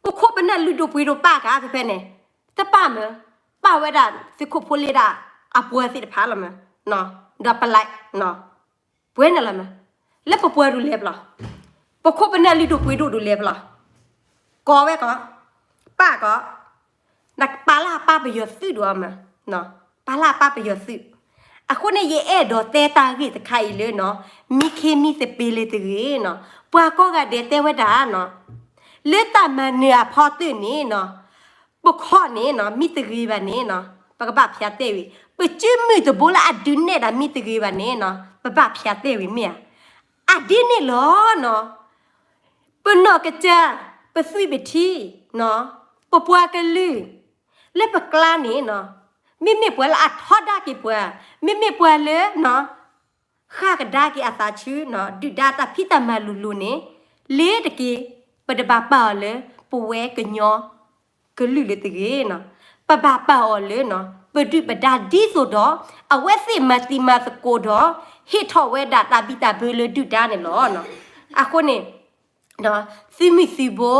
ပခိၣ်ပနၢ်လုၢ်ဒိၣ်ပှ့ၤဒိၣ်ပာ်ကါဖဲဖဲန့ၣ် တပာ်မၢ်, ပာ်ဝဲဒၣ်သုးခိၣ်ဖိလ့ဒၣ်အပှၤသ့ၣ်တဖၣ်လီၤမၢ်, ဒီးပလဲၤ ပှဲၤန့ၣ်လီၤမၢ်, လၢပပှၤဒူၣ်လဲၤပျီ, ပခိၣ်ပနၢ်လုၢ်ဒိၣ်ပှ့ၤဒိၣ်ဒိၣ်လဲၤပျီ, ကိးဝဲကီး, ပာ်ကီး, နပာ်လၢအပၢ်ပယီၤသုးဒိၣ်အီၤမၢ်, ပာ်လၢအပၢ်ပယီၤသုး, အဃိန့ၣ် ယအဲၣ်ဒိးတဲတၢ်ဂ့ၢ်တခါအံၤလၢနီၤ, မံခ့မံသပ့ၤလၢတဂ့ၤနီၤ, ပှၤကိးဂၤဒဲးတဲဝဲဒၣ်နီၤ, လၢတၢ်မၤနၢၤအဖီတၢၢ်န့ၣ်နီၤ ပခီၣ်န့ၣ်နီၤ မ့ၢ်တဂ့ၤဘၣ်န့ၣ်နီၤ ပကဘၣ်ဖျါတဲဝံၤ, ပစုမုၢ်တဘိလၢအဒုးနဲၣ်ဒၣ်မ့ၢ်တဂ့ၤဘၣ်န့ၣ်နီၤ ပဘၣ်ဖျါတဲဝံၤမ့ၢ်ဧါ. အဒ်န့ၣ်လီၤနီၤ, ပနီၢ်ကစၢ်, ပသွံၣ်ပထံ, ပပှၤကလုာ်, လၢပကျါန့ၣ်နီၤ, မ့မ့ၢ်ပှၤလၢအထီဒါက့ၤပှၤ, မ့မ့ၢ်ပှၤလၢ ဃၣ်ကဒါက့ၤအသးဆူ ဒုၣ်ဒါတၢ်ဖံးတၢ်မၤလိၤလိၤန့ၣ်, လ့ၤတက့ၢ်, ပတဘၣ်ပာ်အီၤလၢ ပဝဲကညီကလုာ်လၢတဂ့ၤနီၤ, ပဘၣ်ပာ်အီၤလၢ ပဒုၣ်ပဒါဒ်သိးဒီး အဝဲသ့ၣ်မၤတံၤမၤသကိးဒီး ဟ့ၣ်ထီၣ်ဝဲဒၣ်တၢ်ဘံၣ်တၢ်ဘၢလၢဒုၣ်ဒါန့ၣ်လီၤ. အဃိန့ၣ် သုးမုၢ်သံၣ်ဘိ,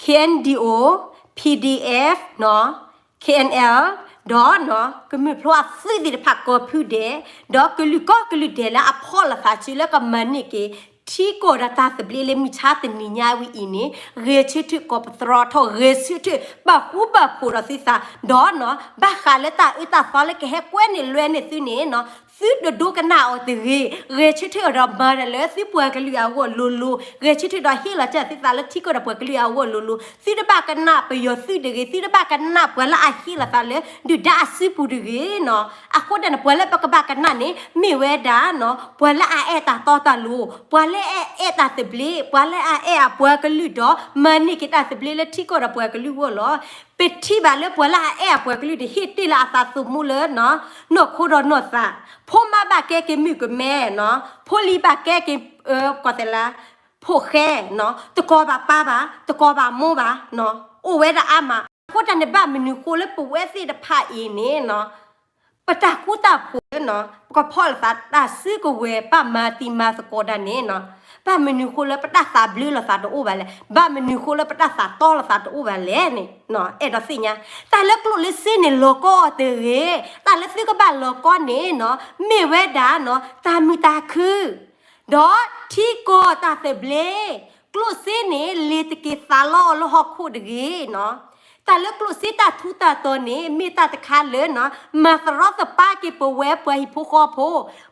K N D O, P D F, K N L, ဒီး ကမျၢၢ်ဖျိအသုးသ့ၣ်တဖၣ်ကိးဖုဒဲး, ဒီးကလုာ်ကိးကလုာ်ဒဲးလၢအဖီၣ်လိာ်သးစုလၢကမၤန့ၢ်က့ၤ ထံကီၢ်ဒီးတၢ်သဘျ့လၢမုၢ်ဆါတနံၤညါဝဲအံၤန့ၣ်, ဂဲၤဆၢထၢၣ်ကိးပသြီထီၣ်, ဂဲၤဆၢထၢၣ်ဘၣ်ဃူဘၣ်ဖိးဒီးသုသး, ဒီး ဘၣ်ဃးလၢတၢ်အၢတၢ်သီလၢကဟဲကွဲန့ၢ်လွဲန့ၢ်သုန့ၣ်နီၤ သုတဒိကနၣ်အီၤတဂ့ၤ, ဂဲၤဆၢထၢၣ်ဒီးမၤတၢ်လၢသုပှၤကလုာ်အဂီၢ်လိၤလိၤ, ဂဲၤဆၢထၢၣ်ဒီးဟ့ၣ်လီၤတၢ်သုသးလၢထံကီၢ်ဒီးပှၤကလုာ်အဂီၢ်လိၤလိၤ, သုတဘၣ်ကနၣ်ပယီၤသုးတဂ့ၤ, သုတဘၣ်ကနၣ်ပှၤလၢအဟ့ၣ်လီၤသးလၢဒုၣ်ဒါအစုပူၤတဂ့ၤနီၤ. အဃိတၢ်န့ၣ် ပှၤလၢပကဘၣ်ကနၣ်န့ၣ် မ့ၢ်ဝဲဒၣ်နီၤ ပှၤလၢအအဲၣ်တၢ်တီတၢ်လိၤ, ပှၤလၢအအဲၣ်တၢ်သဘျ့, ပှၤလၢအအဲၣ်အပှၤကလုာ်ဒီး မၤန့ၢ်က့ၤတၢ်သဘျ့လၢထံကီၢ်ဒီးပှၤကလုာ်အဂီၢ်လီၤ. ပထံၣ်ဘၣ်လၢပှၤလၢအအဲၣ်အပှၤကလုာ်န့ၣ် ဟ့ၣ်တ့ၢ်လၢအသးသမူလၢ နီၢ်ခိဒီးနီၢ်သး, ဖိမါဘၣ်ကဲက့ၤမုၣ်ကမဲနီၤ, ဖိလံၤဘၣ်ကဲက့ၤ ကီၢ်သဲးလါ, ဖိၣ်ဃဲနီၤ, တကိးဘၣ်ပၢ်ဘၣ်, တကိးဘၣ်မိၢ်ဘၣ်, အိၣ်ဝဲဒၣ်အါမး. အဃိတၢ်န့ၣ် ဘၣ်မနုၤဃိလၢပဝဲသ့ၣ်တဖၣ်အံၤန့ၣ်နီၤ ပတၢ်ဃူတၢ်ဖိးလၢနီၤ ပကဖီၣ်လိာ်သးတၢ်စုကဝဲၤ ဘၣ်မၤသံမၤသကိးတၢ်န့ၣ်နီၤ, ဘၣ်မနုၤဃိလၢပတၢ်သးဘျုးလိာ်သးတအိၣ်ဘၣ်လဲၣ်, ဘၣ်မနုၤဃိလၢပတၢ်သးတီလိာ်သးတအိၣ်ဘၣ်လဲၣ်န့ၣ် အဲၣ်ဒိးသ့ၣ်ညါ. တၢ်လၢကျိၣ်လၢစ့န့ၣ် လီၤကီအီၤတဂ့ၤ, တၢ်လၢသုကဘၣ်လီၤကီန့ၣ်နီၤ မ့ၢ်ဝဲဒၣ်နီၤ တၢ်မုာ်တၢ်ခု ဒီးထံကီၢ်တၢ်သဘျ့, ကျိၣ်စ့န့ၣ် လ့ၤတက့ၤသးလီအီၤလၢဟီၣ်ခိၣ်တဂ့ၤနီၤ. တၢ်လၢကျိၣ်စ့တၢ်ထူးတၢ်တီၤန့ၣ် မ့ၢ်တၢ်တခါလၢနီၤ မၤသရီသပါက့ၤပဝဲပှၤဟံၣ်ဖိဃီဖိ,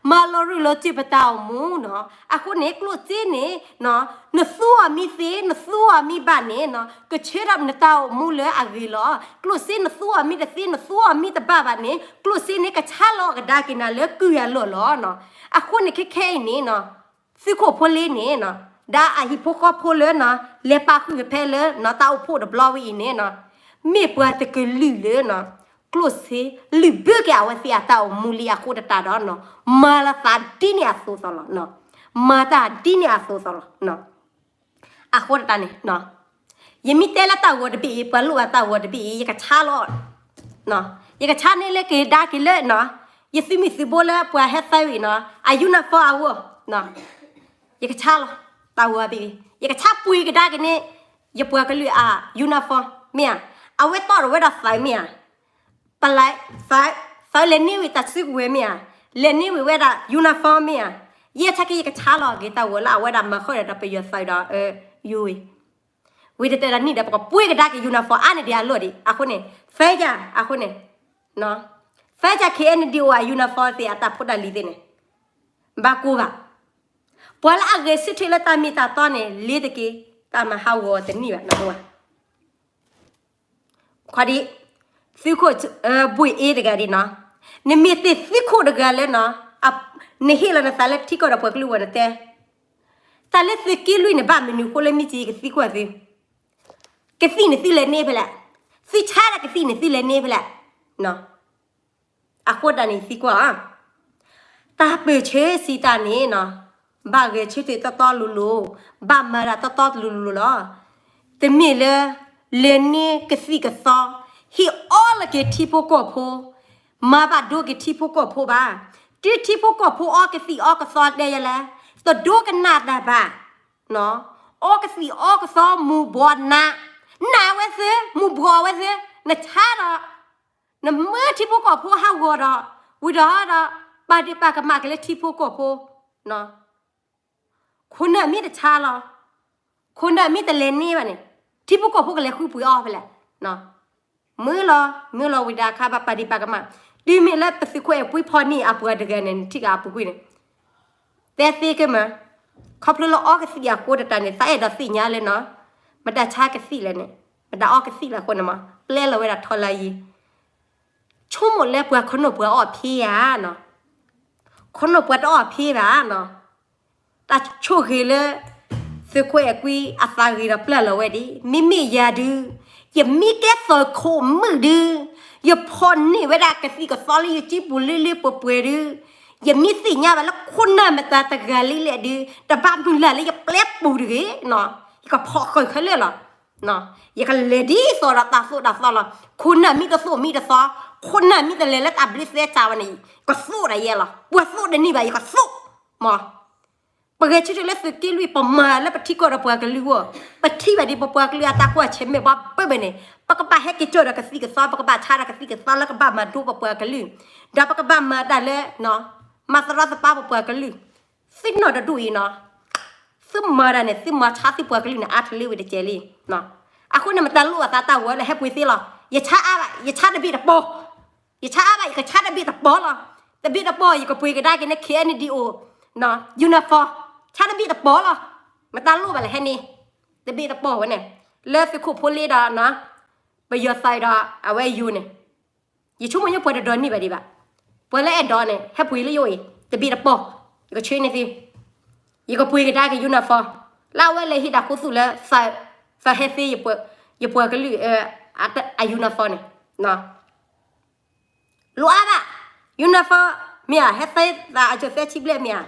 မၤလီၤရူၢ်လီၤစၢၤပတၢ်အိၣ်မူနီၤ. အဃိန့ၣ် ကျိၣ်စ့န့ၣ် နသူအီၤမ့ၢ်သ့ နသူအီၤမ့ၢ်ဘၣ်န့ၣ်နီၤ ကဆှၢထီၣ်နတၢ်အိၣ်မူလၢအဂ့ၤလီၤ. ကျိၣ်စ့နသူအီၤမ့ၢ်တသ့ နသူအီၤမ့ၢ်တဘၣ်ဘၣ်န့ၣ် ကျိၣ်စ့န့ၣ် ကဆါလီၤအကဒါက့ၤနၤလၢကုၢ်အလီၢ်လီၤနီၤ. အဃိန့ၣ် ခဲခဲအံၤန့ၣ်နီၤ သုးခိၣ်ဖိလ့န့ၣ်နီၤ ဒီးအဟံၣ်ဖိဃီဖိလၢနီၤ လဲၤပာ်ဃုာ်ဖဲလၢနီၤ တၢ်အိၣ်ဖှိၣ်တဘျီဝဲအံၤန့ၣ်နီၤ မ့ၢ်ပှၤတကလုာ်လၢနီၤ ကျိၣ်စ့လုၢ်ဘၢက့ၤအဝဲသ့ၣ်အတၢ်အိၣ်မူလံအဃိတၢ်ဒီးနီၤ မၤလီၤသးဒ်န့ၣ်အသိးသိးလီၤ. မၤတၢ်ဒ်န့ၣ်အသိးသိးလီၤ. အဃိတၢ်န့ၣ် ယမ့ၢ်တဲလၢတၢ်ဂီၤတဘ့ၣ်အံၤ ပှၤလိၣ်ဘၣ်တၢ်ဂီၤတဘ့ၣ်အံၤ ယကဆါလီၤ. ယကဆါန့ၢ်လၢကဒါက့ၤလၢနီၤ ယသုးမုၢ်သုးဘိလၢပှၤဟဲသၢဝံၤနီၤ အ uniform အဂီၢ် ယကဆါလီၤ တၢ်ဂီၤဘ့ၣ်အံၤ ယကဆါပှ့ၤကဒါက့ၤန့ၢ် ယပှၤကလုာ်အ uniform မ့ၢ်ဧါ. အဝဲတီၢ်ဒီးဝဲဒၣ်သးမ့ၢ်ဧါ ပလဲၤ သးလဲၤန့ၢ်ဝံၤတၢ်စုကဝဲၤမ့ၢ်ဧါ, လဲၤန့ၢ်ဝံၤဝဲဒၣ် uniform မ့ၢ်ဧါ, ယဲဆၢက့ၤယကဆါလီၤက့ၤတၢ်ဂီၤလၢအဝဲဒၣ်မၤဃုာ်ဒီး ပယီၤသးဒီး ယိၤဝံၤ, ဝံၤတတဲဒီးနံၣ်ဒီး ပကပှ့ၤကဒါက့ၤ uniform အါန့ၢ်ဒံးအလီၢ်ဒံး အဃိန့ၣ် သၢကၢ် အဃိန့ၣ် သၢကၢ် KNDO အ uniform သ့ၣ်အတၢ်ဖိတၢ်လံၤသ့ၣ်န့ၣ် ဘၣ်ကိၢ်ဘၣ်. ပှၤလၢအဂဲၤဆၢထၢၣ်လၢတၢ်မ့ၢ်တၢ်တီန့ၣ် လ့ၤတက့ၤ တၢ်မၤဟးဂီၤတနံၣ်ဘၣ် နၢ်ဟူဧါ. ခီဒံး သုးခိၣ် ဘှ့ၣ်အ့တဂၤဒံးနီၤ, နမ့ၢ်သ့ၣ်သုးခိၣ်တဂၤလၢနီၤ, နဟ့ၣ်လီၤနသးလၢထံကီၢ်ဒီးပှၤကလုာ်အဂီၢ်နတဲ, တၢ်လၢသုးက့လွံၢ်န့ၣ် ဘၣ်မနုၤဃိလၢမ့ၢ်စ့ၢ်ကီးကသံကွၢ်သု, ကသံၣ်န့ၣ်သုလဲၤန့ၢ်ဖဲလဲၣ်, သုဆါဒီးကသံၣ်န့ၣ်သုလဲၤန့ၢ်ဖဲလဲၣ် အဃိတၢ်န့ၣ်သံကွၢ်အီၤ, တၢ်ပၢၢ်ဆၢစံးတၢ်န့ၣ်နီၤ, ဘၣ်ဂဲၤဆၢထၢၣ်တီတီလိၤလိၤ, ဘၣ်မၤတၢ်တီတီလိၤလိၤလီၤ. တမ့ၢ်လၢ လဲၤန့ၢ်ကသံၣ်ကသီ, ဟ့ၣ်အီလီၤက့ၤထံဖိကီၢ်ဖိ, မၤဘၣ်ဒိက့ၤထံဖိကီၢ်ဖိဘၣ်. တုၤထံဖိကီၢ်ဖိအီကသံၣ်အီကသီတဲယလဲၣ်, တဒိကနၣ်တၢ်ဘၣ် အီကသံၣ်အီကသီမူၤဘှီးနး, နးဝဲသ့, မူၤဘှီးဝဲသ့, နဆါဒီး နမၢထံဖိကီၢ်ဖိဟးဂီၤဒီး, ဝံၤဒီးဒီး, ပာ်ဒ့ၣ်ပာ်ကမၣ်က့ၤလၢထံဖိကီၢ်ဖိ, ခိၣ်နၢ်မ့ၢ်တဆါလီၤ, ခိၣ်နၢ်မ့ၢ်တလဲၤန့ၢ်ဘၣ်န့ၣ်, ထံဖိကီၢ်ဖိကလဲၤဃုပှ့ၤအီၤဖဲလဲၣ်. မုာ်လီၤ, မုာ်လီၤဝံၤဒီးအခါဘၣ်ပာ်ဒ့ၣ်ပာ်ကမၣ်, တုၤမ့ၢ်လၢပသုးခိၣ်အဲၣ်ပှ့ၤဖီၣ်န့ၢ်အပှၤတဂၤန့ၣ် နထံၣ်က့ၤအပူၤကွံာ်န့ၣ် တဲသ့ကမၢ်, ခီဖျိလၢအီကသံၣ်အဃိတၢ်န့ၣ် သးအဲၣ်ဒိးသ့ၣ်ညါလၢနီၤ, မတၤဆါကသံၣ်လဲၣ်န့ၣ်, မတၤအီကသံၣ်လၢအဃိန့ၣ်မး, ပျဲလီၤဝဲဒၣ်ထီလၢယံၤ, ဆိကမိၣ်လၢပှၤခီနိၣ်ပှၤအီၣ်ဖ့ဧါနီၤ, ခီနိၣ်ပှၤတအီၣ်ဖ့ဘၣ်နီၤ, တၢ်ဆိၣ်ဂ့ၤလၢ သုးခိၣ်အဲၣ်ကွံအသးဂ့ၤဒီးပျဲလီၤဝဲဒၣ်, မ့မ့ၢ်ယၤဒုး, ယမ့ၢ်ကဲသိးခိၣ်မုၣ်ဒုး, ယဖီၣ်န့ၢ်ဝဲဒၣ်ကသံၣ်ကသီလၢယစုပူၤလၢလၢပှဲၤပှဲၤဒုး, ယမ့ၢ်သ့ၣ်ညါဘၣ်လၢခိၣ်နၢ်မတၤတဂၤလံလဲၣ်ဒုး, တဘၣ်မုၢ်လၢ်လၢယပျဲပူၤတဂ့ၤနီၤ, ယကဖီၣ်ဃုာ်ခဲလၢာ်လီၤ. ယကလဲၤဒ်သိးဒီးတၢ်သိၣ်တၢ်သီလီၤ. ခိၣ်နၢ်မ့ၢ်တသိၣ်မ့ၢ်တသီ, ခိၣ်နၢ်မ့ၢ်တလဲၤလၢတၢ်ဘျုးသဲစးဝဲန့ၣ်, ကသိၣ်ဒၣ်ယဲလီၤ. ပှၤသိၣ်တန့ၢ်ဘၣ် ယကသိၣ်မး. ပဂဲၤဆၢထၢၣ်လၢသုးက့လွံၢ် ပမၤလၢပထံကီၢ်ဒီးပှၤကလုာ်အဂီၢ်, ပထံၣ်ဘၣ်ဒ်ပပှၤကလုာ်အတၢ်ကွၢ်ဆၢၣ်မဲာ်ဘၣ်ဘၢဘၢန့ၣ်, ပကဘၣ်ဟဲက့ၤကၢၢ်ဒီးကသံၣ်ကသီ, ပကဘၣ်ဆါဒီးကသံၣ်ကသီလၢကဘၣ်မၤဒိပပှၤကလုာ်, ဒီးပကဘၣ်မၤတၢ်လၢ မၤသရီသပါပပှၤကလုာ်, သ့ၣ်နီၣ်တဒူၣ်အံၤနီၤ, သုမၤတၢ်န့ၣ် သုမၤဆါသုပှၤကလုာ်န့ၣ် အါတလၢဝံၤတကဲလံ. အဃိန့ၣ် မတၤလိၣ်အသးတၢ်ဂီၤလၢဟဲပှ့ၤသ့လီၤ. ယဆါအါဘၣ် ယဆါတဘ့ၣ်တပီၤ, ယဆါအါဘၣ် ယကဆါတဘ့ၣ်တပီၤလီၤ. တဘ့ၣ်တပီၢ် ယကပှ့ၤကဒါက့ၤန့ၢ် ခ့ၣ်အဲၣ်ယူၣ်နီၣ်ဖီၣ် uniform ဆါတဘ့ၣ်တပီၢ်လီၤ. မတၤလိၣ်ဘၣ်လဲၣ်ဟဲန့ၣ် တဘ့ၣ်တပီၢ်ဝဲန့ၣ် လၢသုးခိၣ်ဖိလ့ဒီး ပယီၤသးဒီးအဝဲယိၤန့ၣ် ယဆိကမိၣ်ညိပှၤတဒိးန့ၢ်ဘၣ်ဒံးဘၣ်. ပှၤလၢအဲၣ်ဒိးန့ၣ် ဟဲပှ့ၤလၢယအိၣ်အံၤ တဘ့ၣ်တပီၢ် ယကဆှၢန့ၢ်သု ယကပှ့ၤကဒါက့ၤ uniform လၢအဝဲလဲၤဟ့ၣ်တၢ်ခူသူၣ်လၢ သးဟဲသ့ ယပှၤကလုာ် အ uniform န့ၣ် လိၣ်အါဘၣ် uniform မ့ၢ်ဧါ ဟဲသ့သးအကၠိၤသၢဆံဘျဲၣ်မ့ၢ်ဧါ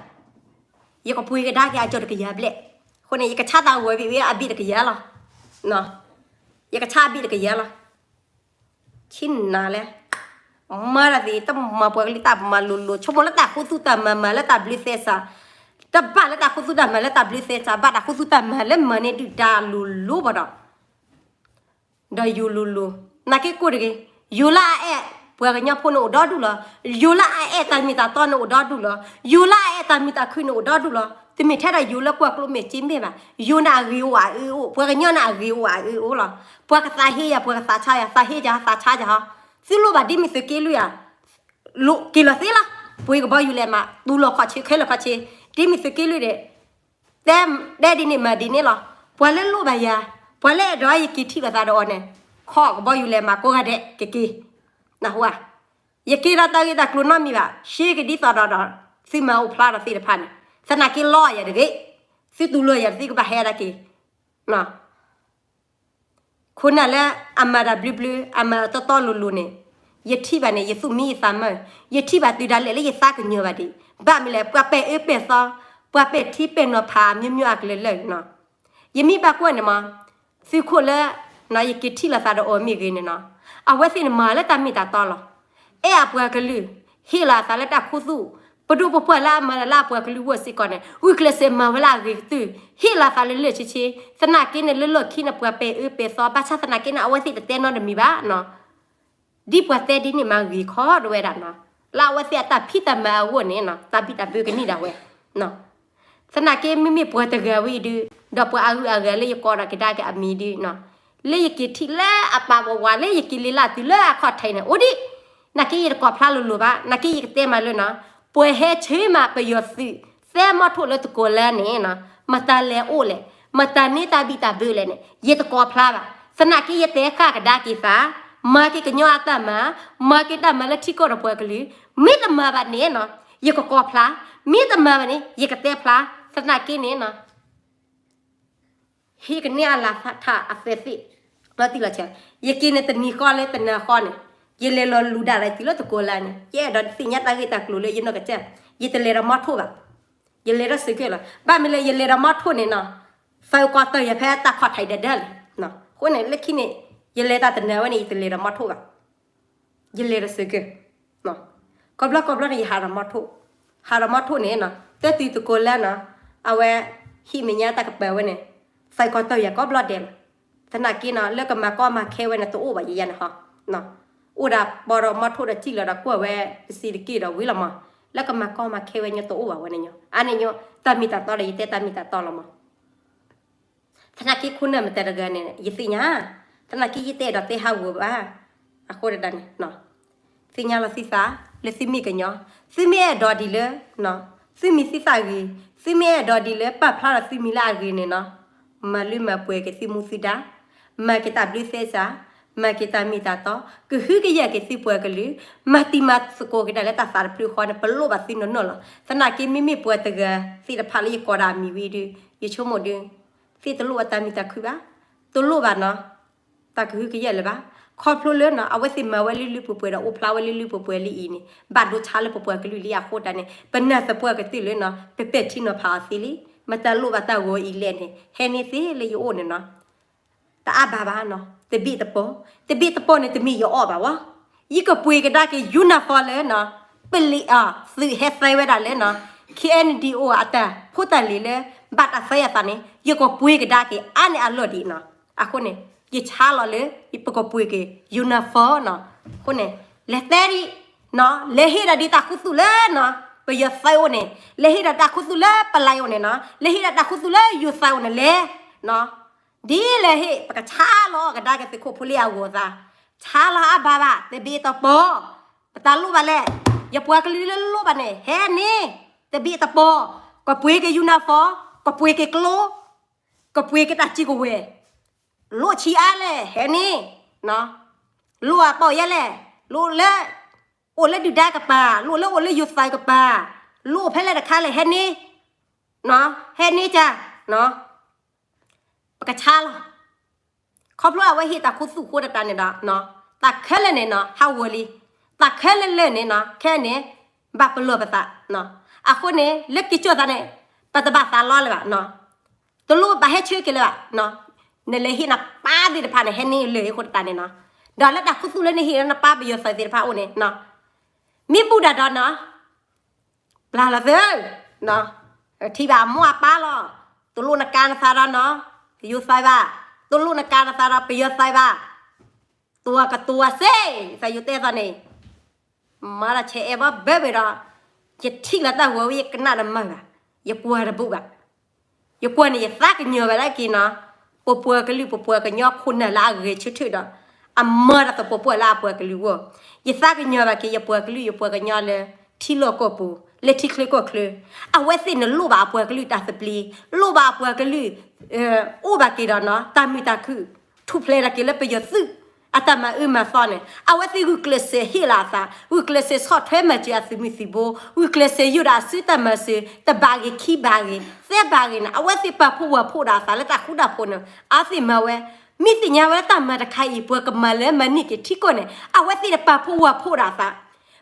ယကပှ့ၤကဒါက့ၤအကၠိၤတကယၤဘျဲၣ်. အဃိန့ၣ် ယကဆါသးဝဲဘ့ၣ်ဝဲအဘ့ၣ်တကယၤလီၤ. ယကဆါအဘ့ၣ်တကယၤလီၤ. ဆ့ၣ်နၤလဲၣ် မၤတၢ်သ့ တမၤပှၤကလုာ်တၢ်မၤလိၤလိၤ ဆိကမိၣ်လၢတၢ်ခူသူၣ်တၢ်မၤမၤလၢတၢ်ဘျုးသဲစး တဘၣ်လၢတၢ်ခူသူၣ်တၢ်မၤလၢတၢ်ဘျုးသဲစး ဘၣ်တၢ်ခူသူၣ်တၢ်မၤလၢမၤန့ၢ်ဒုၣ်ဒါလိၤလိၤဘၣ်ဒီး ဒီးယိၤလိၤလိၤ နာ်က့ကိၣ်တဂ့ၤ ယိၤလၢအအဲၣ်ပှၤကညီဖိန့ၣ်အိၣ်ဒီဒူၣ်လီၤ. ယိၤလၢအအဲၣ်တၢ်မ့ၢ်တၢ်တီန့ၣ်အိၣ်ဒီဒူၣ်လီၤ. ယိၤလၢအအဲၣ်တၢ်မုာ်တၢ်ခုၣ်န့ၣ်အိၣ်ဒီဒူၣ်လီၤ. တမ့ၢ်ထဲဒၣ်ယိၤလၢကွၢ်ကျိၤမဲာ်စ့မ့ၢ်ဘၣ်. ယိၤန့ၣ်အဂ့ၤအိၣ်အအၢအိၣ် ပှၤကညီန့ၣ်အဂ့ၤအိၣ်အအၢအိၣ်လီၤ. ပှၤကသးဟ့ယၤ ပှၤကသးဆါယၤ သးဟ့ယၤ သးဆါယၤဟီ သုလိၣ်ဘၣ်ဒ်မ့ၢ်သုးက့လွံၢ်ဧါ က့ၤလီၤသ့လီၤ. ပှ့ၤကဘီယူၤလဲၤမး တူၢ်လီၤခီၣ်ဆ့ ခဲလၢာ်ခီၣ်ဆ့ ဒ်မ့ၢ်သုးက့လွံၢ်ဒီး တဲဒ်န့ၣ်မၤဒ်န့ၣ်လီၤ. ပှၤလၢလိၣ်ဘၣ်ယၤ ပှၤလၢအဲၣ်ဒိးယက့ၤထံၣ်လိာ်သးဒီးအီၤန့ၣ် ခီၣ်ကဘီယူၤလဲၤမးကိးဂၤဒဲးကက့ၤ နၢ်ဟူဧါ. ယက့ၤဒီးတၢ်ဂ့ၢ်တၢ်ကျိၤနီတမံၤဘၣ် ရှဲက့ၤဒ်သိးဒီး သုမၤအိၣ်ဖျါဒီးသ့ၣ်တဖၣ်န့ၣ် သနာ်က့လီယၤတဂ့ၤ သုတူၢ်လိာ်ယၤ သုကဘၣ်ဟဲဒၣ်က့ၤ ခိၣ်နၢ်လၢအမၤတၢ်ဘျုးဘျုး အမၤတီတီလိၤလိၤန့ၣ် ယထံၣ်ဘၣ်န့ၣ် ယသူၣ်မံယသးမၢၢ်, ယထံၣ်ဘၣ်တုၤဒၣ်လဲာ်လၢယသးကညီၤဘၣ်ဒံး, ဘၣ်မနုၤလဲၣ် ပှၤပဲာ်အၢပဲာ်သီ, ပှၤပဲာ်ထံပဲာ်နိဖးအမျိုးမျိုးအကလုာ်လၢာ်နီၤ, ယမ့ၢ်ဘၣ်ကွၢ်န့ၣ်မး, သုးခိၣ်လၢ ယက့ၤထံၣ်လိာ်သးဒီးအီၤမ့ၢ်ဂ့ၤန့ၣ်နီၤ, အဝဲသ့ၣ်န့ၣ်မၤလၢတၢ်မ့ၢ်တၢ်တီလီၤ. အဲၣ်အပှၤကလုာ်, ဟ့ၣ်လီၤအသးလၢတၢ်ခူသူၣ်, ပဒိၣ်ပပှၢ်လၢအမၤလၢအပှၤကလုာ်ဝဲစ့ၢ်ကီးန့ၣ် ဂုာ်ကျဲးစၢးမၤဝဲလၢအဂ့ၤကတၢၢ်, ဟ့ၣ်လီၤအသးလၢလၢာ်ဆ့ဆ့, သနာ်က့န့ၣ် လၢလီၢ်ခံန့ၣ် ပှၤပဲာ်အၢပဲာ်သီ, ဘၣ်ဆၣ်သနာ်က့န့ၣ် အဝဲသ့ၣ်တတဲနီတမံၤဘၣ်နီၤ. ဒ်ပှၤတဲဒ်န့ၣ်မးဂ့ၤခီဒိၣ်ဝဲဒၣ်နီၤ, လၢအဝဲသ့ၣ်အတၢ်ဖံးတၢ်မၤအဂီၢ်န့ၣ်နီၤ တၢ်ဘံၣ်တၢ်ဘၢကန့ၢ်ဒၣ်ဝဲနီၤ. သနာ်က့မ့မ့ၢ်ပှၤတဂၤဝဲအံၤဒုး, ဒီးပှၤအဂုၤအဂၤလၢယကိးဒီးကဒါက့ၤအမံၤဒုးနီၤ, လၢယက့ၤထံၣ်လၢအပာ်ဝးဝး လၢယက့ၤလ့လၢအတုၤလၢအခီၣ်ထံးန့ၣ် အိၣ်ဒံး, နာ်က့ယတကိးဖျါလိၤလိၤဘၣ်, နာ်က့ယကတဲမးလၢနီၤ, ပှၤဟဲဆၢမးပယီၤသုး သဲမီထိၣ်လၢတကိးလၢန့ၣ်နီၤ, မတၤလဲၤအိၣ်လဲၣ်, မတၤန့ၢ်တၢ်ဘံၣ်တၢ်ဘၢလဲၣ်န့ၣ် ယတကိးဖျါဘၣ်. သနာ်က့ယတဲဃာ်ကဒါက့ၤသး, မၤက့ၤကညီအတၢ်မၤ, မၤက့ၤတၢ်မၤလၢထံကီၢ်ဒီးပှၤကလုာ်, မ့ၢ်တမၤဘၣ်န့ၣ်နီၤ, ယကကိးဖျါ, မ့ၢ်တမၤဘၣ်န့ၣ် ယကတဲဖျါ, သနာ်က့န့ၣ်နီၤ ဟ့ၣ်ကန့ၢ်အလၢ်ထးအသဲသ့ၣ်, လီၤတံၢ်လီၤဆဲး, ယက့ၤန့ၣ်တနံၤဃီလၢတနၤဃီန့ၣ်, ယလဲၤလီၤလူၤဒၣ်လၢတုၤလၢတကိးလၢန့ၣ်, ယအဲၣ်ဒိးသ့ၣ်ညါတၢ်ဂ့ၢ်တၢ်ကျိၤလၢယနီၢ်ကစၢ်, ယတလဲၤဒီးမီထိၣ်ဘၣ်, ယလဲၤဒီးစၢၤကၢၢ်လီၤ. ဘၣ်မနုၤလၢယလဲၤဒီးမီထိၣ်န့ၣ်နီၤ, သးကီၤတၢ်ယၤဖဲတၢ်ခီၣ်ထံးဒၢဒၢလဲၣ်, အဃိန့ၣ် လၢခံန့ၣ် ယလဲၤတၢ်တနၤဝဲန့ၣ် ယတလဲၤဒီးမီထိၣ်ဘၣ် ယလဲၤဒီးစၢၤကၢၢ်, ကိးဘျီကိးဘျီန့ၣ် ယဟးဒီးမီထိၣ်, ဟးဒီးမီထိၣ်န့ၣ်နီၤ, တၢ်တုၤတကိးလၢနီၤ, အဝဲ ဟံၣ်မဲာ်ညါတၢ်ကပၤဝဲန့ၣ်, သးကီၤတၢ်ယၤကိးဘျီဒဲးလီၤ. သနာ်က့နီၤ လၢကမၤကီမၤခဲဝဲန့ၣ် တအိၣ်ဘၣ်ယၤန့ၣ်ဟီ, အိၣ်ဒၣ်ပိာ်ဒီးမီထိၣ်ဒီးစံၣ်လီၤဒီးကွၢ်ဝဲ ပစံးတက့ၢ်ဒီးဝံၤလီၤမး, လၢကမၤကီမၤခဲဝဲညီတအိၣ်ဘၣ်ဝဲန့ၣ်ညီ, အါန့ၣ်ညီ, တၢ်မ့ၢ်တၢ်တီဒီး ယတဲတၢ်မ့ၢ်တၢ်တီလီၤမး သနာ်က့ခိၣ်နၢ်မတၤတဂၤန့ၣ် ယသ့ၣ်ညါ, သနာ်က့ယတအဲၣ်ဒိးတဲဟးဂီၤဘၣ်, အဃိဒၣ်န့ၣ်, သ့ၣ်ညါလီၤသုသး, လၢသုမ့ၢ်ကညီ, သုမ့ၢ်အဲၣ်ဒိးဒ်လၢ, သုမံၤသုသးဂ့ၤ, သုမ့ၢ်အဲၣ်ဒိးဒ်လၢ ပာ်ဖျါဒီးသုမံၤလၢအဂ့ၤန့ၣ်နီၤ, မၤလုၢ်မၤပှဲၤက့ၤသုမူသုဒါ, မၤက့ၤတၢ်ဘျုးသဲစး, မၤက့ၤတၢ်မ့ၢ်တၢ်တီ, ကဟုကယာ်က့ၤသုပှၤကလုာ်, မၤတံၤမၤသကိးက့ၤဒၣ်လၢတၢ်သးတဖျၢၣ်ဃီန့ၣ် ပလိၣ်ဘၣ်သုနီၢ်နီၢ်လီၤ. သနာ်က့မ့မ့ၢ်ပှၤတဂၤသ့ၣ်တဖၣ်လၢယကိးဒီးအမံၤဝံၤဒုး, ယဆိကမိၣ်ဒုး, သ့ၣ်တလိၣ်ဘၣ်တၢ်မုာ်တၢ်ခုၣ်ဘၣ်, တလိၣ်ဘၣ်နီၤ, တၢ်ကဟုကယာ်လၢၤဘၣ်, ခီဖျိလၢနီၤ အဝဲသ့ၣ်မၤဝဲလၢလၢပှဲၤပှဲၤဒီးအိၣ်ဖျါဝဲလၢလၢပှဲၤပှဲၤလံအံၤန့ၣ် ဘၣ်ဒိဆါလၢပပှၤကလုာ်လံအဃိတၢ်န့ၣ် ပနၢ်သပှၢ်ကတၢၢ်လၢနီၤ ပပဲာ်ထံနီၤဖးအီၤသ့လံ, မတၤလိၣ်ဘၣ်တၢ်ဂီၤအံၤလဲၣ်န့ၣ် ဟဲန့ၢ်သ့လၢယအိၣ်န့ၣ်နီၤ တအါဘၣ်ဘၣ်နီၤ တဘ့ၣ်တပီၢ်, တဘ့ၣ်တပီၢ်န့ၣ်တမ့ၢ်ယအီၣ်ဘၣ်ဝဲ, ယကပှ့ၤကဒါက့ၤ uniform လၢနီၤ ပလံၤအီၤ သုးဟဲသဲဝဲဒၣ်လၢနီၤ ခ့ၣ်အဲၣ်ယူၣ်နီၣ် အတၢ်ဖိတၢ်လံၤလၢ ဘၣ်တၢ်သဲအသးန့ၣ် ယကပှ့ၤကဒါက့ၤအါန့ၢ်အလီၢ်ဒံးနီၤ, အဃိန့ၣ် ယဆါလီၤလၢ ပကပှ့ၤက့ၤ uniform နီၤ, အဃိန့ၣ် လဲၤတဲဒံး နီၤ လဲၤဟ့ၣ်ဒၣ်ဒ်တၢ်ခူသူၣ်လၢနီၤ ပယီၤသဲအိၣ်န့ၣ်, လဲၤဟ့ၣ်ဒၣ်တၢ်ခူသူၣ်လၢပလံၤအိၣ်န့ၣ်နီၤ, လဲၤဟ့ၣ်ဒၣ်တၢ်ခူသူၣ်လၢယိၤသဲအိၣ်န့ၣ်လဲၣ်, ဒ်လဲၣ်ဟ့ၣ် ပကဆါလီၤအီၤကဒါက့ၤသုးခိၣ်ဖိလ့အဂီၢ်သး, ဆါလီၤအါဘၣ်ဘၣ် တဘ့ၣ်တပီၢ်, ပတၢ်လိၣ်ဘၣ်လဲၣ် ယပှၤကလုာ်လၢလိၣ်ဘၣ်န့ၣ် ဟဲန့ၣ်, တဘ့ၣ်တပီၢ်, ကပှ့ၤက့ၤ uniform, ကပှ့ၤက့ၤကျိ, ကပှ့ၤက့ၤတၢ်စုကဝဲၤ, လိၣ်ဆံးအါလဲၣ် ဟဲန့ၣ်, လိၣ်အပီၢ်ယဲလဲၣ်, လိၣ်လၢ အိၣ်လၢဒုၣ်ဒါကပၤ, လိၣ်လၢအိၣ်လၢယိၤသးကပၤ, လိၣ်ဖဲလဲၣ်တခါလဲၣ် ဟဲန့ၣ်, ဟဲန့ၣ်က, ပကဆါလီၤ. ခီဖျိအဝဲဟ့ၣ်တၢ်ခူသူၣ်ဃိတတးန့ၣ်ဒီး, တၢ်ခဲလၢာ်န့ၣ်နီၤ ဟးဂီၤလံ, တၢ်ခဲလၢာ်လၢာ်န့ၣ်နီၤ ခဲအံၤန့ၣ် ဘၣ်ပလီၢ်ပသး, အဃိန့ၣ် လၢက့ၤကၠီၣ်သးန့ၣ် ပတဘၣ်သးလီလၢၤဘၣ်, တလိၣ်ဘၣ်ဟဲဆၢက့ၤလၢၤဘၣ်, နလဲၤဟ့ၣ်နပၢ်သ့ၣ်တဖၣ်န့ၣ် ဟဲန့ၢ်လၢာ်အဃိတတးန့ၣ်နီၤ, ဒီးလၢတၢ်ခူသူၣ်လၢနဟ့ၣ်လၢနပၢ်ပယီၤသုးသ့ၣ်တဖၣ်အိၣ်န့ၣ် မ့ၢ်ဘူၣ်ဒၣ်ဒီးနီၤ ပျၢ်လီၤသု, ထံၣ်ဘၣ်အမိၢ်အပၢ်လီၤ, တလိၣ်နကါနသးဒီးနီၤ ယိၤသးဘၣ်, တလိၣ်နကါနသးဒီးပယီၤသးဘၣ်, တဝီကတဝီစ့ၢ် သးယိၤတဲသးန့ၣ်, မၤတၢ်ဆဲးအဲၣ်ဘၣ်ဘၢဘၢဒီး, ယထံၣ်လီၤတၢ်ဂီၤဝဲယကနၣ်တမၤဘၣ်, ယကွၢ်တဘူးဘၣ် ယကွၢ်န့ၣ် ယသးကညီၤဘၣ်ဒၣ်က့ၤနီၤ, ပပှၤကလုာ် ပပှၤကညီခိၣ်နၢ်လၢအဂဲၤဆၢထၢၣ်ဒီး, အမၤတၢ်သပှၢ်ပှၢ်လၢအပှၤကလုာ်အဂီၢ်, ယသးကညီၤဘၣ်က့ၤ ယပှၤကလုာ် ယပှၤကညီလၢ ထံလီၢ်ကီၢ်ပူၤ လၢထံချၢကီၢ်ချၢ, အဝဲသ့ၣ်န့ၣ်လိၣ်ဘၣ်အပှၤကလုာ်တၢ်သဘျ့, လိၣ်ဘၣ်အပှၤကလုာ် အိၣ်ဘၣ်က့ၤဒီးနီၤ တၢ်မုာ်တၢ်ခုၣ်, ထူၣ်ဖျဲးတၢ်က့ၤလၢပယီၤသုး အတၢ်မၤအၢမၤသီန့ၣ် အဝဲသ့ၣ်ဂုာ်ကျဲးစၢးဟ့ၣ်လီၤအသး, ဂုာ်ကျဲးစၢးဆီၣ်ထွဲမၤစၢၤအသုးမုၢ်သံၣ်ဘိ, ဂုာ်ကျဲးစၢးယိၣ်ဒီးအစုတၢ်မၤစၢၤ တဘးဂ့ၤ ခံဘးဂ့ၤ သၢဘးဂ့ၤန့ၣ် အဝဲသ့ၣ်ပာ်ဖှိၣ်ဝၤဖှိၣ်ဒီးအသးလၢတၢ်ဃူတၢ်ဖိးန့ၣ် အဝဲသ့ၣ်မၤဝဲ, မ့ၢ်သ့ၣ်ညါဝဲလၢတၢ်မၤတခါအံၤ ပှၤကမၤလၢမၤန့ၢ်က့ၤထံကီၢ်န့ၣ် အဝဲသ့ၣ်န့ၣ်ပာ်ဖှိၣ်ဝၤဖှိၣ်ဒီးအသး,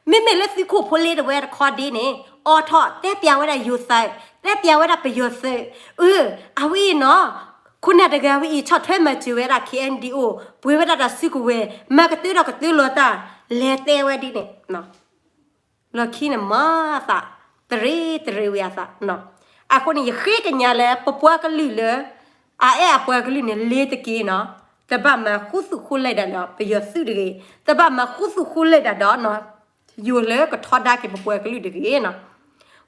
မ့မ့ၢ်လၢသုးခိၣ်ဖိလ့တဝဲတခီဒ့န့ၣ် အိးထီၣ်တဲပျးဝဲဒၣ်ယိၤသး, တဲပျးဝဲဒၣ်ပယီၤသုး, အၢ, အဝဲအံၤနီၤ ခိၣ်နၢ်တဂၤဝဲအံၤ ဆီၣ်ထွဲမၤစၢၤဝဲဒၣ် ခ့ၣ်အဲၣ်ယူၣ်အ့ၣ်ယူၣ် ပှ့ၤဝဲဒၣ်တၢ်စုကဝဲၤ မၤကတၢၢ်ဒီးကတၢၢ်လီၤတၢ် လဲၤတဲဝဲဒ်န့ၣ်, လီၢ်ခံန့ၣ်မၤသး တရံးတရံးဝဲအသး, အဃိန့ၣ် ယဃ့ကညးလၢပပှၤကလုာ်လၢ အအဲၣ်အပှၤကလုာ်န့ၣ် လ့ၤတက့ၢ်နီၤ, တဘၣ်မၤဃူသူၣ်ဃူလဲၢ်ဒၣ်ဒီးပယီၤသုးတဂ့ၤ, တဘၣ်မၤဃူသူၣ်ဃူလဲၢ်ဒၣ်ဒီးနီၤ ယိၤလၢကထီဒါက့ၤပပှၤကလုာ်တဂ့ၤနီၤ,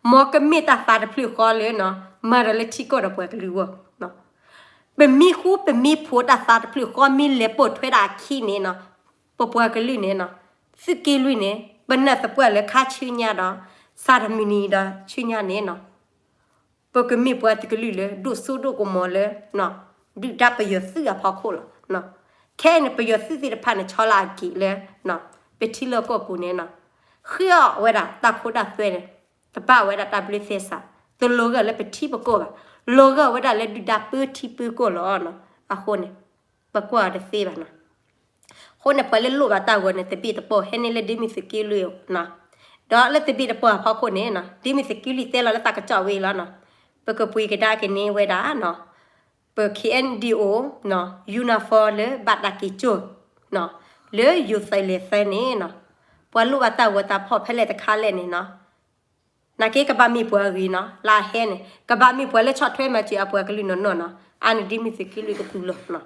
မ်ကမ့ၢ်တၢ်သးတဖျၢၣ်ဃီလၢနီၤ မၤဒီးလၢထံကီၢ်ဒီးပှၤကလုာ်အဂီၢ်, ပမ့ၢ်ဃူပမ့ၢ်ဖိးတၢ်သးတဖျၢၣ်ဃီမ့ၢ်လဲၤပိာ်ထွဲဒၣ်အခံန့ၣ်နီၤ, ပပှၤကလုာ်န့ၣ်နီၤ သုးက့လွံၢ်န့ၣ် ပနၢ်သပှၢ်လၢခါဆူညါဒီး စးထီၣ်မုၢ်နံၤဒီးဆူညါန့ၣ်နီၤ ပကမ့ၢ်ပှၤတကလုာ်လၢ ဒိၣ်စိဒိၣ်ကမီၤလၢ ဒုၣ်ဒါပယီၤသုးအဖီခိၣ်လီၤ. ခဲအံၤန့ၣ် ပယီၤသုးသ့ၣ်တဖၣ်န့ၣ် ဆီလီၤအက့ၤလၢ ပထံလီၢ်ကီၢ်ပူၤန့ၣ်နီၤ ဃ့အီၣ်ဝဲဒၣ်တၢ်ခိတၢ်သွဲန့ၣ် တဘၣ်ဝဲဒၣ်တၢ်ဘျုးသဲစး, တလီၤဂာ်လၢပထံပကီၢ်ဘၣ်, လီၤဂာ်ဝဲဒၣ်လၢဒုၣ်ဒါပၢထံပၢကီၢ်လီၤ. အဃိန့ၣ် ပကွၢ်အီၤတသ့ဘၣ်နီၤ အဃိန့ၣ် ပှၤလၢလိၣ်ဘၣ်တၢ်ဂီၤန့ၣ် တဘ့ၣ်တပီၢ် ဟဲန့ၢ်လၢဒ်မုၢ်သုးက့လွံၢ်အအိၣ်နီၤ, ဒီးလၢတဘ့ၣ်တပီၢ်အဖီခိၣ်န့ၣ်နီၤ ဒ်မုၢ်သုးက့လွံၢ်တဲလီၤလၢတၢ်ကစီၣ်ဝဲအံၤလီၤနီၤ, ပကပှ့ၤကဒါက့ၤန့ၢ်ဝဲဒၣ်နီၤ ပ ခ့ၣ်အဲၣ်ယူၣ်အ့ၣ်ယူၣ်နီၤ uniform လၢဘၣ်တၢ်က့ၤကၠိၢ်နီၤ လၢယိၤသးလဲၤသၢန့ၣ်နီၤ, ပှၤလိၣ်ဘၣ်တၢ်ဂီၤတၢ်ဖီၣ်ဖဲလဲၣ်တခါလဲၣ်န့ၣ်နီၤ နာ်က့ကဘၣ်မ့ၢ်ပှၤဂ့ၤနီၤ လၢအဟဲန့ၣ် ကဘၣ်မ့ၢ်ပှၤလၢဆီၣ်ထွဲမၤစၢၤအပှၤကလုာ်နီၢ်နီၢ်နီၤ, အါန့ၣ်ဒ်မုၢ်သုးက့လွံၢ်ကတူၢ်လိာ်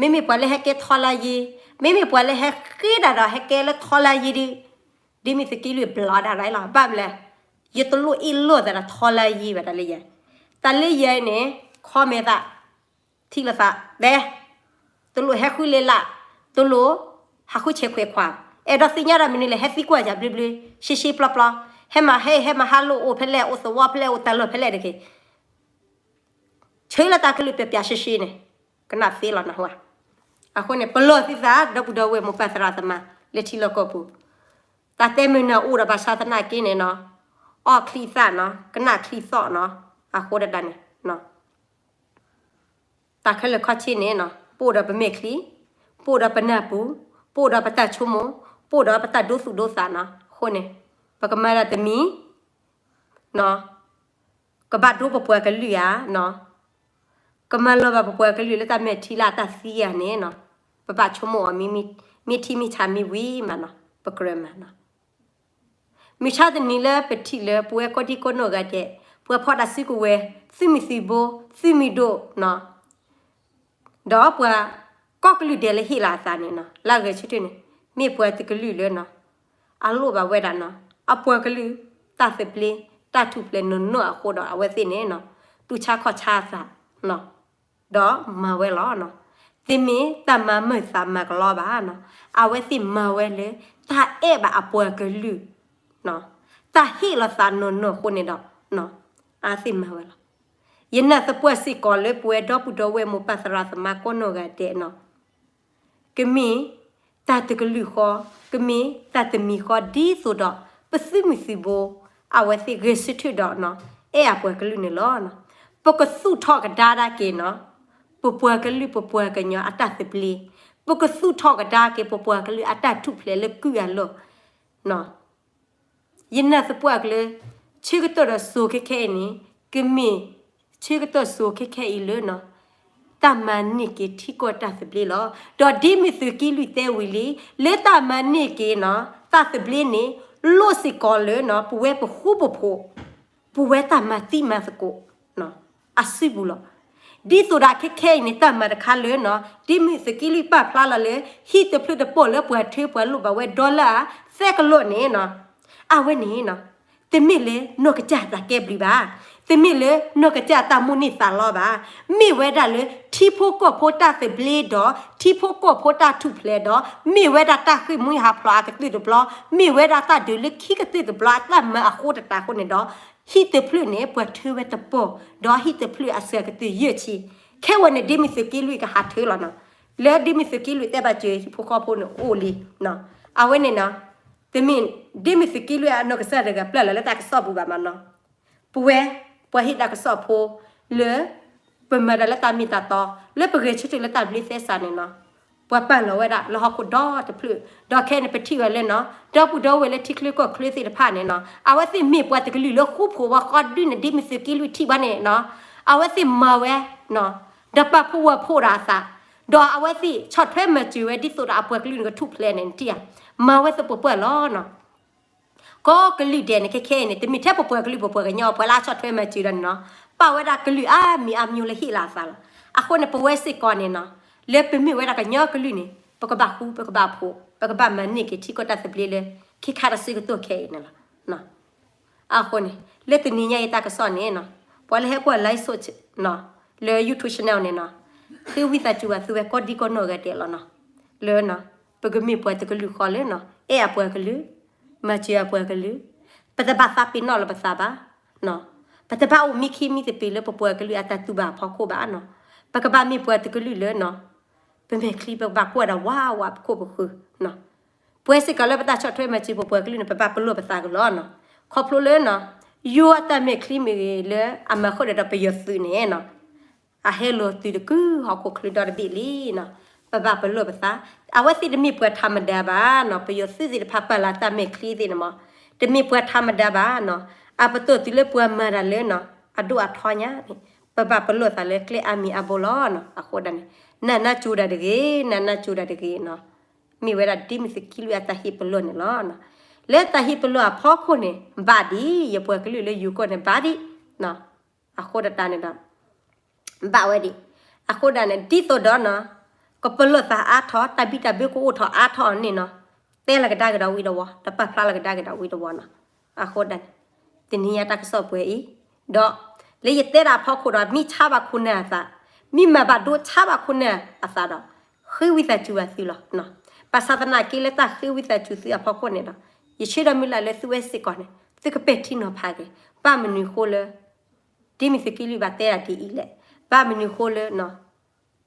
နီၤ, မ့မ့ၢ်ပှၤလၢဟဲကဲထီလါယ့, မ့မ့ၢ်ပှၤလၢဟဲဃ့ဒၣ်ဒီးဟဲကဲလၢထီလါယ့ဒီး, ဒ်မုၢ်သုးက့လွံၢ်ဘျီဒၣ်ရၢ်လီၤ ဘၣ်မလဲၣ်, ယတလိၣ်အ့ၣ်လိာ်သးဒီးထီလါယ့ဘၣ်တၢ်လၢယဲ, တၢ်လၢယဲန့ၣ် ခီမဲာ်သး ထံၣ်လိာ်သး တဲ, တလိၣ်ဟဲဃုလ့လး, တလိၣ် ဟးဃုဆဲးခွဲးခွါ, အဲၣ်ဒိးသ့ၣ်ညါဒီးမနုၤလဲၣ် ဟဲသံကွၢ်ယၤဘျ့ဘျ့ ရှဲရှဲပျီပျီ, ဟဲမၤဟဲ ဟဲမၤဟးလိၢ်အိၣ်ဖဲလဲၣ် အိၣ်သဝီဖဲလဲၣ် အိၣ်တၢ်လီၢ်ဖဲလဲၣ်တဂ့ၤ, ဆၢလၢတၢ်ကလုၢ်ပျီပျီရှဲရှဲန့ၣ်, ကနၣ်သ့လီၤနဟါ, အဃိန့ၣ် ပလီၢ်သုသး ဒီပုၢ်ဒီဝဲၢ်မိၢ်ပၢ်သရၣ်သမါ လၢထံလီၢ်ကီၢ်ပူၤ, တၢ်တဲမုာ်နၢ်အိၣ်ဒီးဘၣ်ဆၣ်သနာ်က့န့ၣ်နီၤ, အီၣ်ချံသၣ်နီၤ ကနၣ်ချံသီၣ်နီၤ, အဃိဒၣ်န့ၣ် တၢ်ခဲလၢာ်ခီဆ့န့ၣ်နီၤ ပအိၣ်ဒီးပမဲာ်ချံ, ပအိၣ်ဒီးပနၢ်ပူၤ, ပအိၣ်ဒီးပတၢ်ဆိကမိၣ်, ပအိၣ်ဒီးပတၢ်ဒိသူၣ်ဒိသးနီၤ, အဃိန့ၣ် ပကမၤတၢ်တမံၤ ကဘၣ်ဒိပပှၤကလုာ်ဧါနီၤ, ကမၤလီၤဘၣ်ပပှၤကလုာ်လၢတၢ်မဲာ်ထံလၢအတၢ်သံဧါန့ၣ်နီၤ, ပဘၣ်ဆိကမိၣ်အီၤ မ့ၢ်ထံမ့ၢ်ဆါမ့ၢ်ဝံၤမးနီၤ ပကြၢးမၤနီၤ မုၢ်ဆါတနံၤလၢပထံၣ်လၢပဝဲကိးဒံကိးနီၢ်ဂၤဒဲး, ပှၤဖီၣ်တၢ်စုကဝဲၤ, သုးမုၢ်သံၣ်ဘိ, သုးမုၢ်ဒိၣ်နီၤ, ဒီးပှၤကိးကလုာ်ဒဲးလၢဟ့ၣ်လီၤအသးန့ၣ်နီၤ, လၢအဂဲၤဆၢထၢၣ်န့ၣ် မ့ၢ်ပှၤတကလုာ်လၢနီၤ, အလိၣ်ဘၣ်ဝဲဒၣ်နီၤ, အပှၤကလုာ် တၢ်သဘျ့ တၢ်ထူၣ်ဖျဲးနီၢ်နီၢ်အဃိဒီး အဝဲသ့ၣ်န့ၣ်နီၤ, တူၢ်ဆါခီၣ်ဆါအသးနီၤ ဒီးမၤဝဲလီၤနီၤ. သုမ့ၢ်တၢ်မၤမုာ်သးမၤကလီဘၣ်နီၤ, အဝဲသ့ၣ်မၤဝဲလၢ တၢ်အဲၣ်ဘၣ်အပှၤကလုာ် တၢ်ဟ့ၣ်လီၤသးနီၢ်နီၢ်အဃိန့ၣ်ဒီး အဝဲသ့ၣ်မၤဝဲလီၤ. ယနာ်သပှၢ်စ့ၢ်ကီးလၢပဝဲဒီပုၢ်ဒီဝဲၢ်မိၢ်ပၢ်သရၣ်သမါကိးနီၢ်ဂၤဒဲးနီၤ ကမ့ၢ်တၢ်တကလုာ်ဃီ, ကမ့ၢ်တၢ်တမံၤဃီ ဒ်သိးဒီး ပသုးမုၢ်သံၣ်ဘိ အဝဲသ့ၣ်ဂဲၤဆၢထၢၣ်ဒီး အဲၣ်အပှၤကလုာ်န့ၣ်လီၤ. ပကသူၣ်ထီၣ်ကဒါဒၣ်က့ၤနီၤ ပပှၤကလုာ်ပပှၤကညီအတၢ်သဘျ့, ပကသူၣ်ထီၣ်ကဒါက့ၤ ပပှၤကလုာ်အတၢ်ထူၣ်ဖျဲးလၢကုၢ်အလီၢ် ယနာ်သပှၢ်ကလုာ် ဆၢကတီၢ်ဒီးစိၤခဲခဲအံၤန့ၣ် ကမ့ၢ်ဆၢကတီၢ်စိၤခဲခဲအံၤလၢနီၤ တၢ်မၤန့ၢ်က့ၤထံကီၢ်တၢ်သဘျ့လီၤ. ဒီးဒ်မ့ၢ်သုးက့လွံၢ်တဲဝံၤလံ လၢတၢ်မၤန့ၢ်က့ၤနီၤ တၢ်သဘျ့န့ၣ် လိၣ်စ့ၢ်ကီးလၢနီၤ ပဝဲပဃူပဖိး ပဝဲတၢ်မၤသံမၤသကိး အစုပူၤလီၤ. ဒ်သိးဒီးခဲခဲအံၤန့ၣ် တၢ်မၤတခါလၢနီၤ ဒ်မ့ၢ်သုးက့လွံၢ်ပာ်ဖျါလီၤလၢ ဟံၣ်တဖျၢၣ်တပိာ်လၢပှၤထၢပှၤလိၣ်ဘၣ်ဝဲ dollar သၢကလီၢ်န့ၣ်နီၤ အဝဲန့ၣ်နီၤ တမ့ၢ်လၢနီၢ်ကစၢ်တၢ်ကဲဘျုးဘၣ်, တမ့ၢ်လၢနီၢ်ကစၢ်တၢ်မိၣ်န့ၢ်သးလီဘၣ်, မ့ၢ်ဝဲဒၣ်လၢထံဖိကီၢ်ဖိတၢ်သဘျ့ဒီး ထံဖိကီၢ်ဖိတၢ်ထူၣ်ဖျဲးဒီး မ့ၢ်ဝဲဒၣ်တၢ်ဃ့ၢ်မှံဟးဖျိးအကတၢၢ်တဘျီ, မ့ၢ်ဝဲဒၣ်တၢ်ဒုးလၢခံကတၢၢ်တဘျီ တၢ်မၤအဃိသတးအဃိန့ၣ်ဒီး ဟံၣ်တဖျၢၣ်န့ၣ် ပှၤထၢဝဲတပိာ်, ဒီးဟံၣ်တဖျၢၣ်အစှၤကတၢၢ်ယဲၢ်ဆံ, ခဲဝဲန့ၣ် ဒ်မ့ၢ်သုးက့လွံၢ်ကဟးထၢလီၤနီၤ, လၢဒ်မ့ၢ်သုးက့လွံၢ်တဲဘၣ်စၢၤဟံၣ်ဖိဃီဖိန့ၣ်အိၣ်လံ, အဝဲန့ၣ်နီၤ, တမ့ၢ် ဒ်မ့ၢ်သုးက့လွံၢ်အနီၢ်ကစၢ်တဂၤပျၢ်လီၤလၢတၢ်ကစီၣ်ပူၤဘၣ်မးနီၤ, ပဝဲ ပှၤဟ့ၣ်တၢ်ကစီၣ်ဖိလၢ ပမၤတၢ်လၢတၢ်မ့ၢ်တၢ်တီ, လၢပဂဲၤဆၢထၢၣ်လၢတၢ်ဘျ့သဲစးန့ၣ်နီၤ, ပှၤပာ်လီၤဝဲဒၣ်လၢဟီၣ်ခိၣ်ဒီတဖျၢၣ်, ဒီးခဲအံၤန့ၣ် ပထံၣ်ဝဲလၢနီၤ, ဒီပုၢ်ဒီဝဲၢ်လၢထံချၢကီၢ်ချၢသ့ၣ်တဖၣ်န့ၣ်နီၤ, အဝဲသ့ၣ်မ့ၢ်ပှၤတကလုာ်လၢဃူဖိးဝဲဃီဒုန့ၣ် ဒ်မ့ၢ်သုးက့လွံၢ်ထံၣ်ဘၣ်န့ၣ်နီၤ, အဝဲသ့ၣ်မၤဝဲ ဒီးပာ်ဖှိၣ်ဝဲဖှိၣ်ဒီးအသး, ဒီးအဝဲသ့ၣ်ဆီၣ်ထွဲမၤစၢၤဝဲဒ်သိးဒီးအပှၤကလုာ်န့ၣ်ကထူၣ်ဖျဲးန့ၣ် နထံၣ်ဧါ, မၤဝဲသပှၢ်ပှၢ်လီၤနီၤ. ကိးကလုာ်ဒဲးန့ၣ် ခဲခဲအံၤန့ၣ် တမ့ၢ်ထဲပပှၤကလုာ်ပပှၤကညီ ပှၤလၢအဆီၣ်ထွဲမၤစၢၤဒီးန့ၣ်နီၤ, ပာ်ဝဲဒၣ်ကလုာ်အါမံၤအါမံၤလၢဟ့ၣ်လီၤအသးလီၤ. အဃိန့ၣ် ပဝဲစ့ၢ်ကီးန့ၣ်နီၤ, လၢပမ့ၢ်ဝဲဒၣ်ကညီကလုာ်န့ၣ် ပကဘၣ်ဃူ ပကဘၣ်ဖိး ပကဘၣ်မၤန့ၢ်က့ၤထံကီၢ်တၢ်သဘျ့လၢ ခံခါတစုကတိၢ်ခဲအံၤန့ၣ်လီၤ. အဃိန့ၣ် လၢတနံၤညါအံၤတၢ်ကစီၣ်န့ၣ်နီၤ, ပှၤလၢဟဲကွၢ် live လၢ YouTube channel န့ၣ်နီၤ, ဃ့ဝံသးစူၤဘၣ်သုဝဲကိးဒံကိးနီၢ်ဂၤဒဲးလီၤနီၤ, လၢ ပကမ့ၢ်ပှၤတကလုာ်ဃီလၢနီၤ အဲၣ်အပှၤကလုာ်, မၤစၢၤအပှၤကလုာ်, ပတဘၣ်သးပ့ၤနီၣ်လီၤပသးဘၣ်, ပတဘၣ်အိၣ်မံခံမံသပ့ၤလၢပပှၤကလုာ်အတၢ်တူၢ်ဘၣ်အဖီခိၣ်ဘၣ်နီၤ, ပကဘၣ်မ့ၢ်ပှၤတကလုာ်လၢနီၤ ပမဲာ်ချံ ပကဘၣ်ကွၢ်ဒီးဝးဝးပခိၣ်ပဃၢၤ, ပဝဲစ့ၢ်ကီးလၢပတၢ်ဆီၣ်ထွဲမၤစၢၤပပှၤကလုာ်န့ၣ် ပဘၣ်ပလီၢ်ပသးကလီၤနီၤ, ခီဖျိလၢနီၤ ယိၤအတၢ်မဲာ်ချံမ့ၢ်ဂ့ၤလၢအမၤဃုာ်ဒီးပယီၤသုးန့ၣ်နီၤ အဟဲလီၤတုၤတကုၤဟီၣ်ခိၣ်ချၢဒီတဘ့ၣ်လံနီၤ, ပဘၣ်ပလီၢ်ပသး, အဝဲသ့ၣ်တမ့ၢ်ပှၤထးမဒါဘၣ်နီၤ, ပယီၤသုးသ့ၣ်တဖၣ်ပာ်လီၤတၢ်မဲာ်ချံသ့ၣ်န့ၣ်မး, တမ့ၢ်ပှၤထးမဒါဘၣ်နီၤ, အပတီၢ်တုၤလၢပှၤမၤတၢ်လၢနီၤ အဒိၣ်အထီညါန့ၣ် ပဘၣ်ပလီၢ်သးလၢကျဲအါမံၤအါဘိလီၤနီၤ, အဃိဒၣ်န့ၣ် နနာ်စူၤဒၣ်တဂ့ၤ, နနာ်စူၤဒၣ်တဂ့ၤနီၤ, မ့ၢ်ဝဲဒၣ်ဒ်မ့ၢ်သုးက့လွံၢ်အတၢ်ဟ့ၣ်ပလီၢ်န့ၣ်လီၤ, လၢတၢ်ဟ့ၣ်ပလီၢ်အဖီခိၣ်န့ၣ် ဘၣ်ဒ် ယပှၤကလုာ်လၢယိၤကီၢ်န့ၣ် ဘၣ်ဒ် အဃိဒၣ်တၢ်န့ၣ်ဒီး ဘၣ်ဝဲဒၣ်, အဃိဒၣ်န့ၣ် ဒ်သိးဒီးနီၤ ကပလီၢ်သးအါထီၣ် တၢ်ဘံၣ်တၢ်ဘၢကအိၣ်ထီၣ်အါထီၣ်န့ၣ်နီၤ, တဲလီၤကဒါက့ၤဒီးဝံၤဒီးဝီၤ ဒီးပာ်ဖျါလီၤကဒါက့ၤဒီးဝံၤဒီးဝီၤနီၤ, အဃိဒၣ်န့ၣ် တနံၤညါတၢ်ကစီၣ်ပှဲၤအံၤ, ဒီး လၢယတဲဒၣ်အဖီခိၣ်ဒီး မ့ၢ်ဆါဘၣ်ခိၣ်နၢ်အသး, မ့ၢ်မၤဘၣ်ဒိဆါဘၣ်ခိၣ်နၢ်အသးဒီး ဃ့ဝံသးစူၤဘၣ်သုလီၤ, ဘၣ်ဆၣ်သနာ်က့လၢတၢ်ဃ့ဝံသးစူၤသုအဖီခိၣ်န့ၣ်ဒီး ယဆၢဒီးမုၢ်လၢ်လၢသုဝဲစ့ၢ်ကီးန့ၣ် သုကပဲာ်ထံနီၤဖးက့ၤ, ဘၣ်မနုၤဃိလၢ ဒ်မ့ၢ်သုးက့လွံၢ်ဘၣ်တဲဒၣ်ဒ်အံၤလဲၣ်, ဘၣ်မနုၤဃိလၢ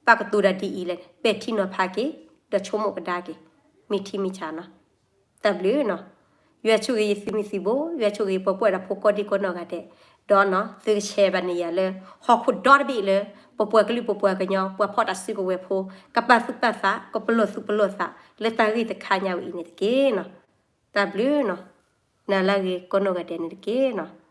ဘၣ်ကတိၤဒၣ်ဒ်အံၤလဲၣ်န့ၣ် ပဲာ်ထံနီၤဖးက့ၤ ဒီးဆိကမိၣ်ကဒါက့ၤ မ့ၢ်ထံမ့ၢ်ဆးနီၤ, တၢ်ဘျုးနီၤ, ယွၤဆိၣ်ဂ့ၤယသုးမုၢ်သံၣ်ဘိ, ယွၤဆိၣ်ဂ့ၤပှၤကွၢ်တၢ်ဖိကိးဒံကိးနီၢ်ဂၤဒဲး, ဒီးနီၤ သုကဆဲးဘၣ်န့ၢ်ယၤလၢ ဟီၣ်ခိၣ်ဒီတဘ့ၣ်လၢ ပပှၤကလုာ်ပပှၤကညီ ပှၤဖီၣ်တၢ်စုကဝဲၤဖိ ကပာ်သူၣ်ပာ်သး ကပလီၢ်သူၣ်ပလီၢ်သး လၢတၢ်ဂ့ၢ်တခါညါဝဲအံၤန့ၣ်တက့ၢ်နီၤ, တၢ်ဘျုးနီၤ, နၤလၢအဂ့ၤကိးနီၢ်ဂၤဒဲးန့ၣ်တက့ၢ်နီၤ.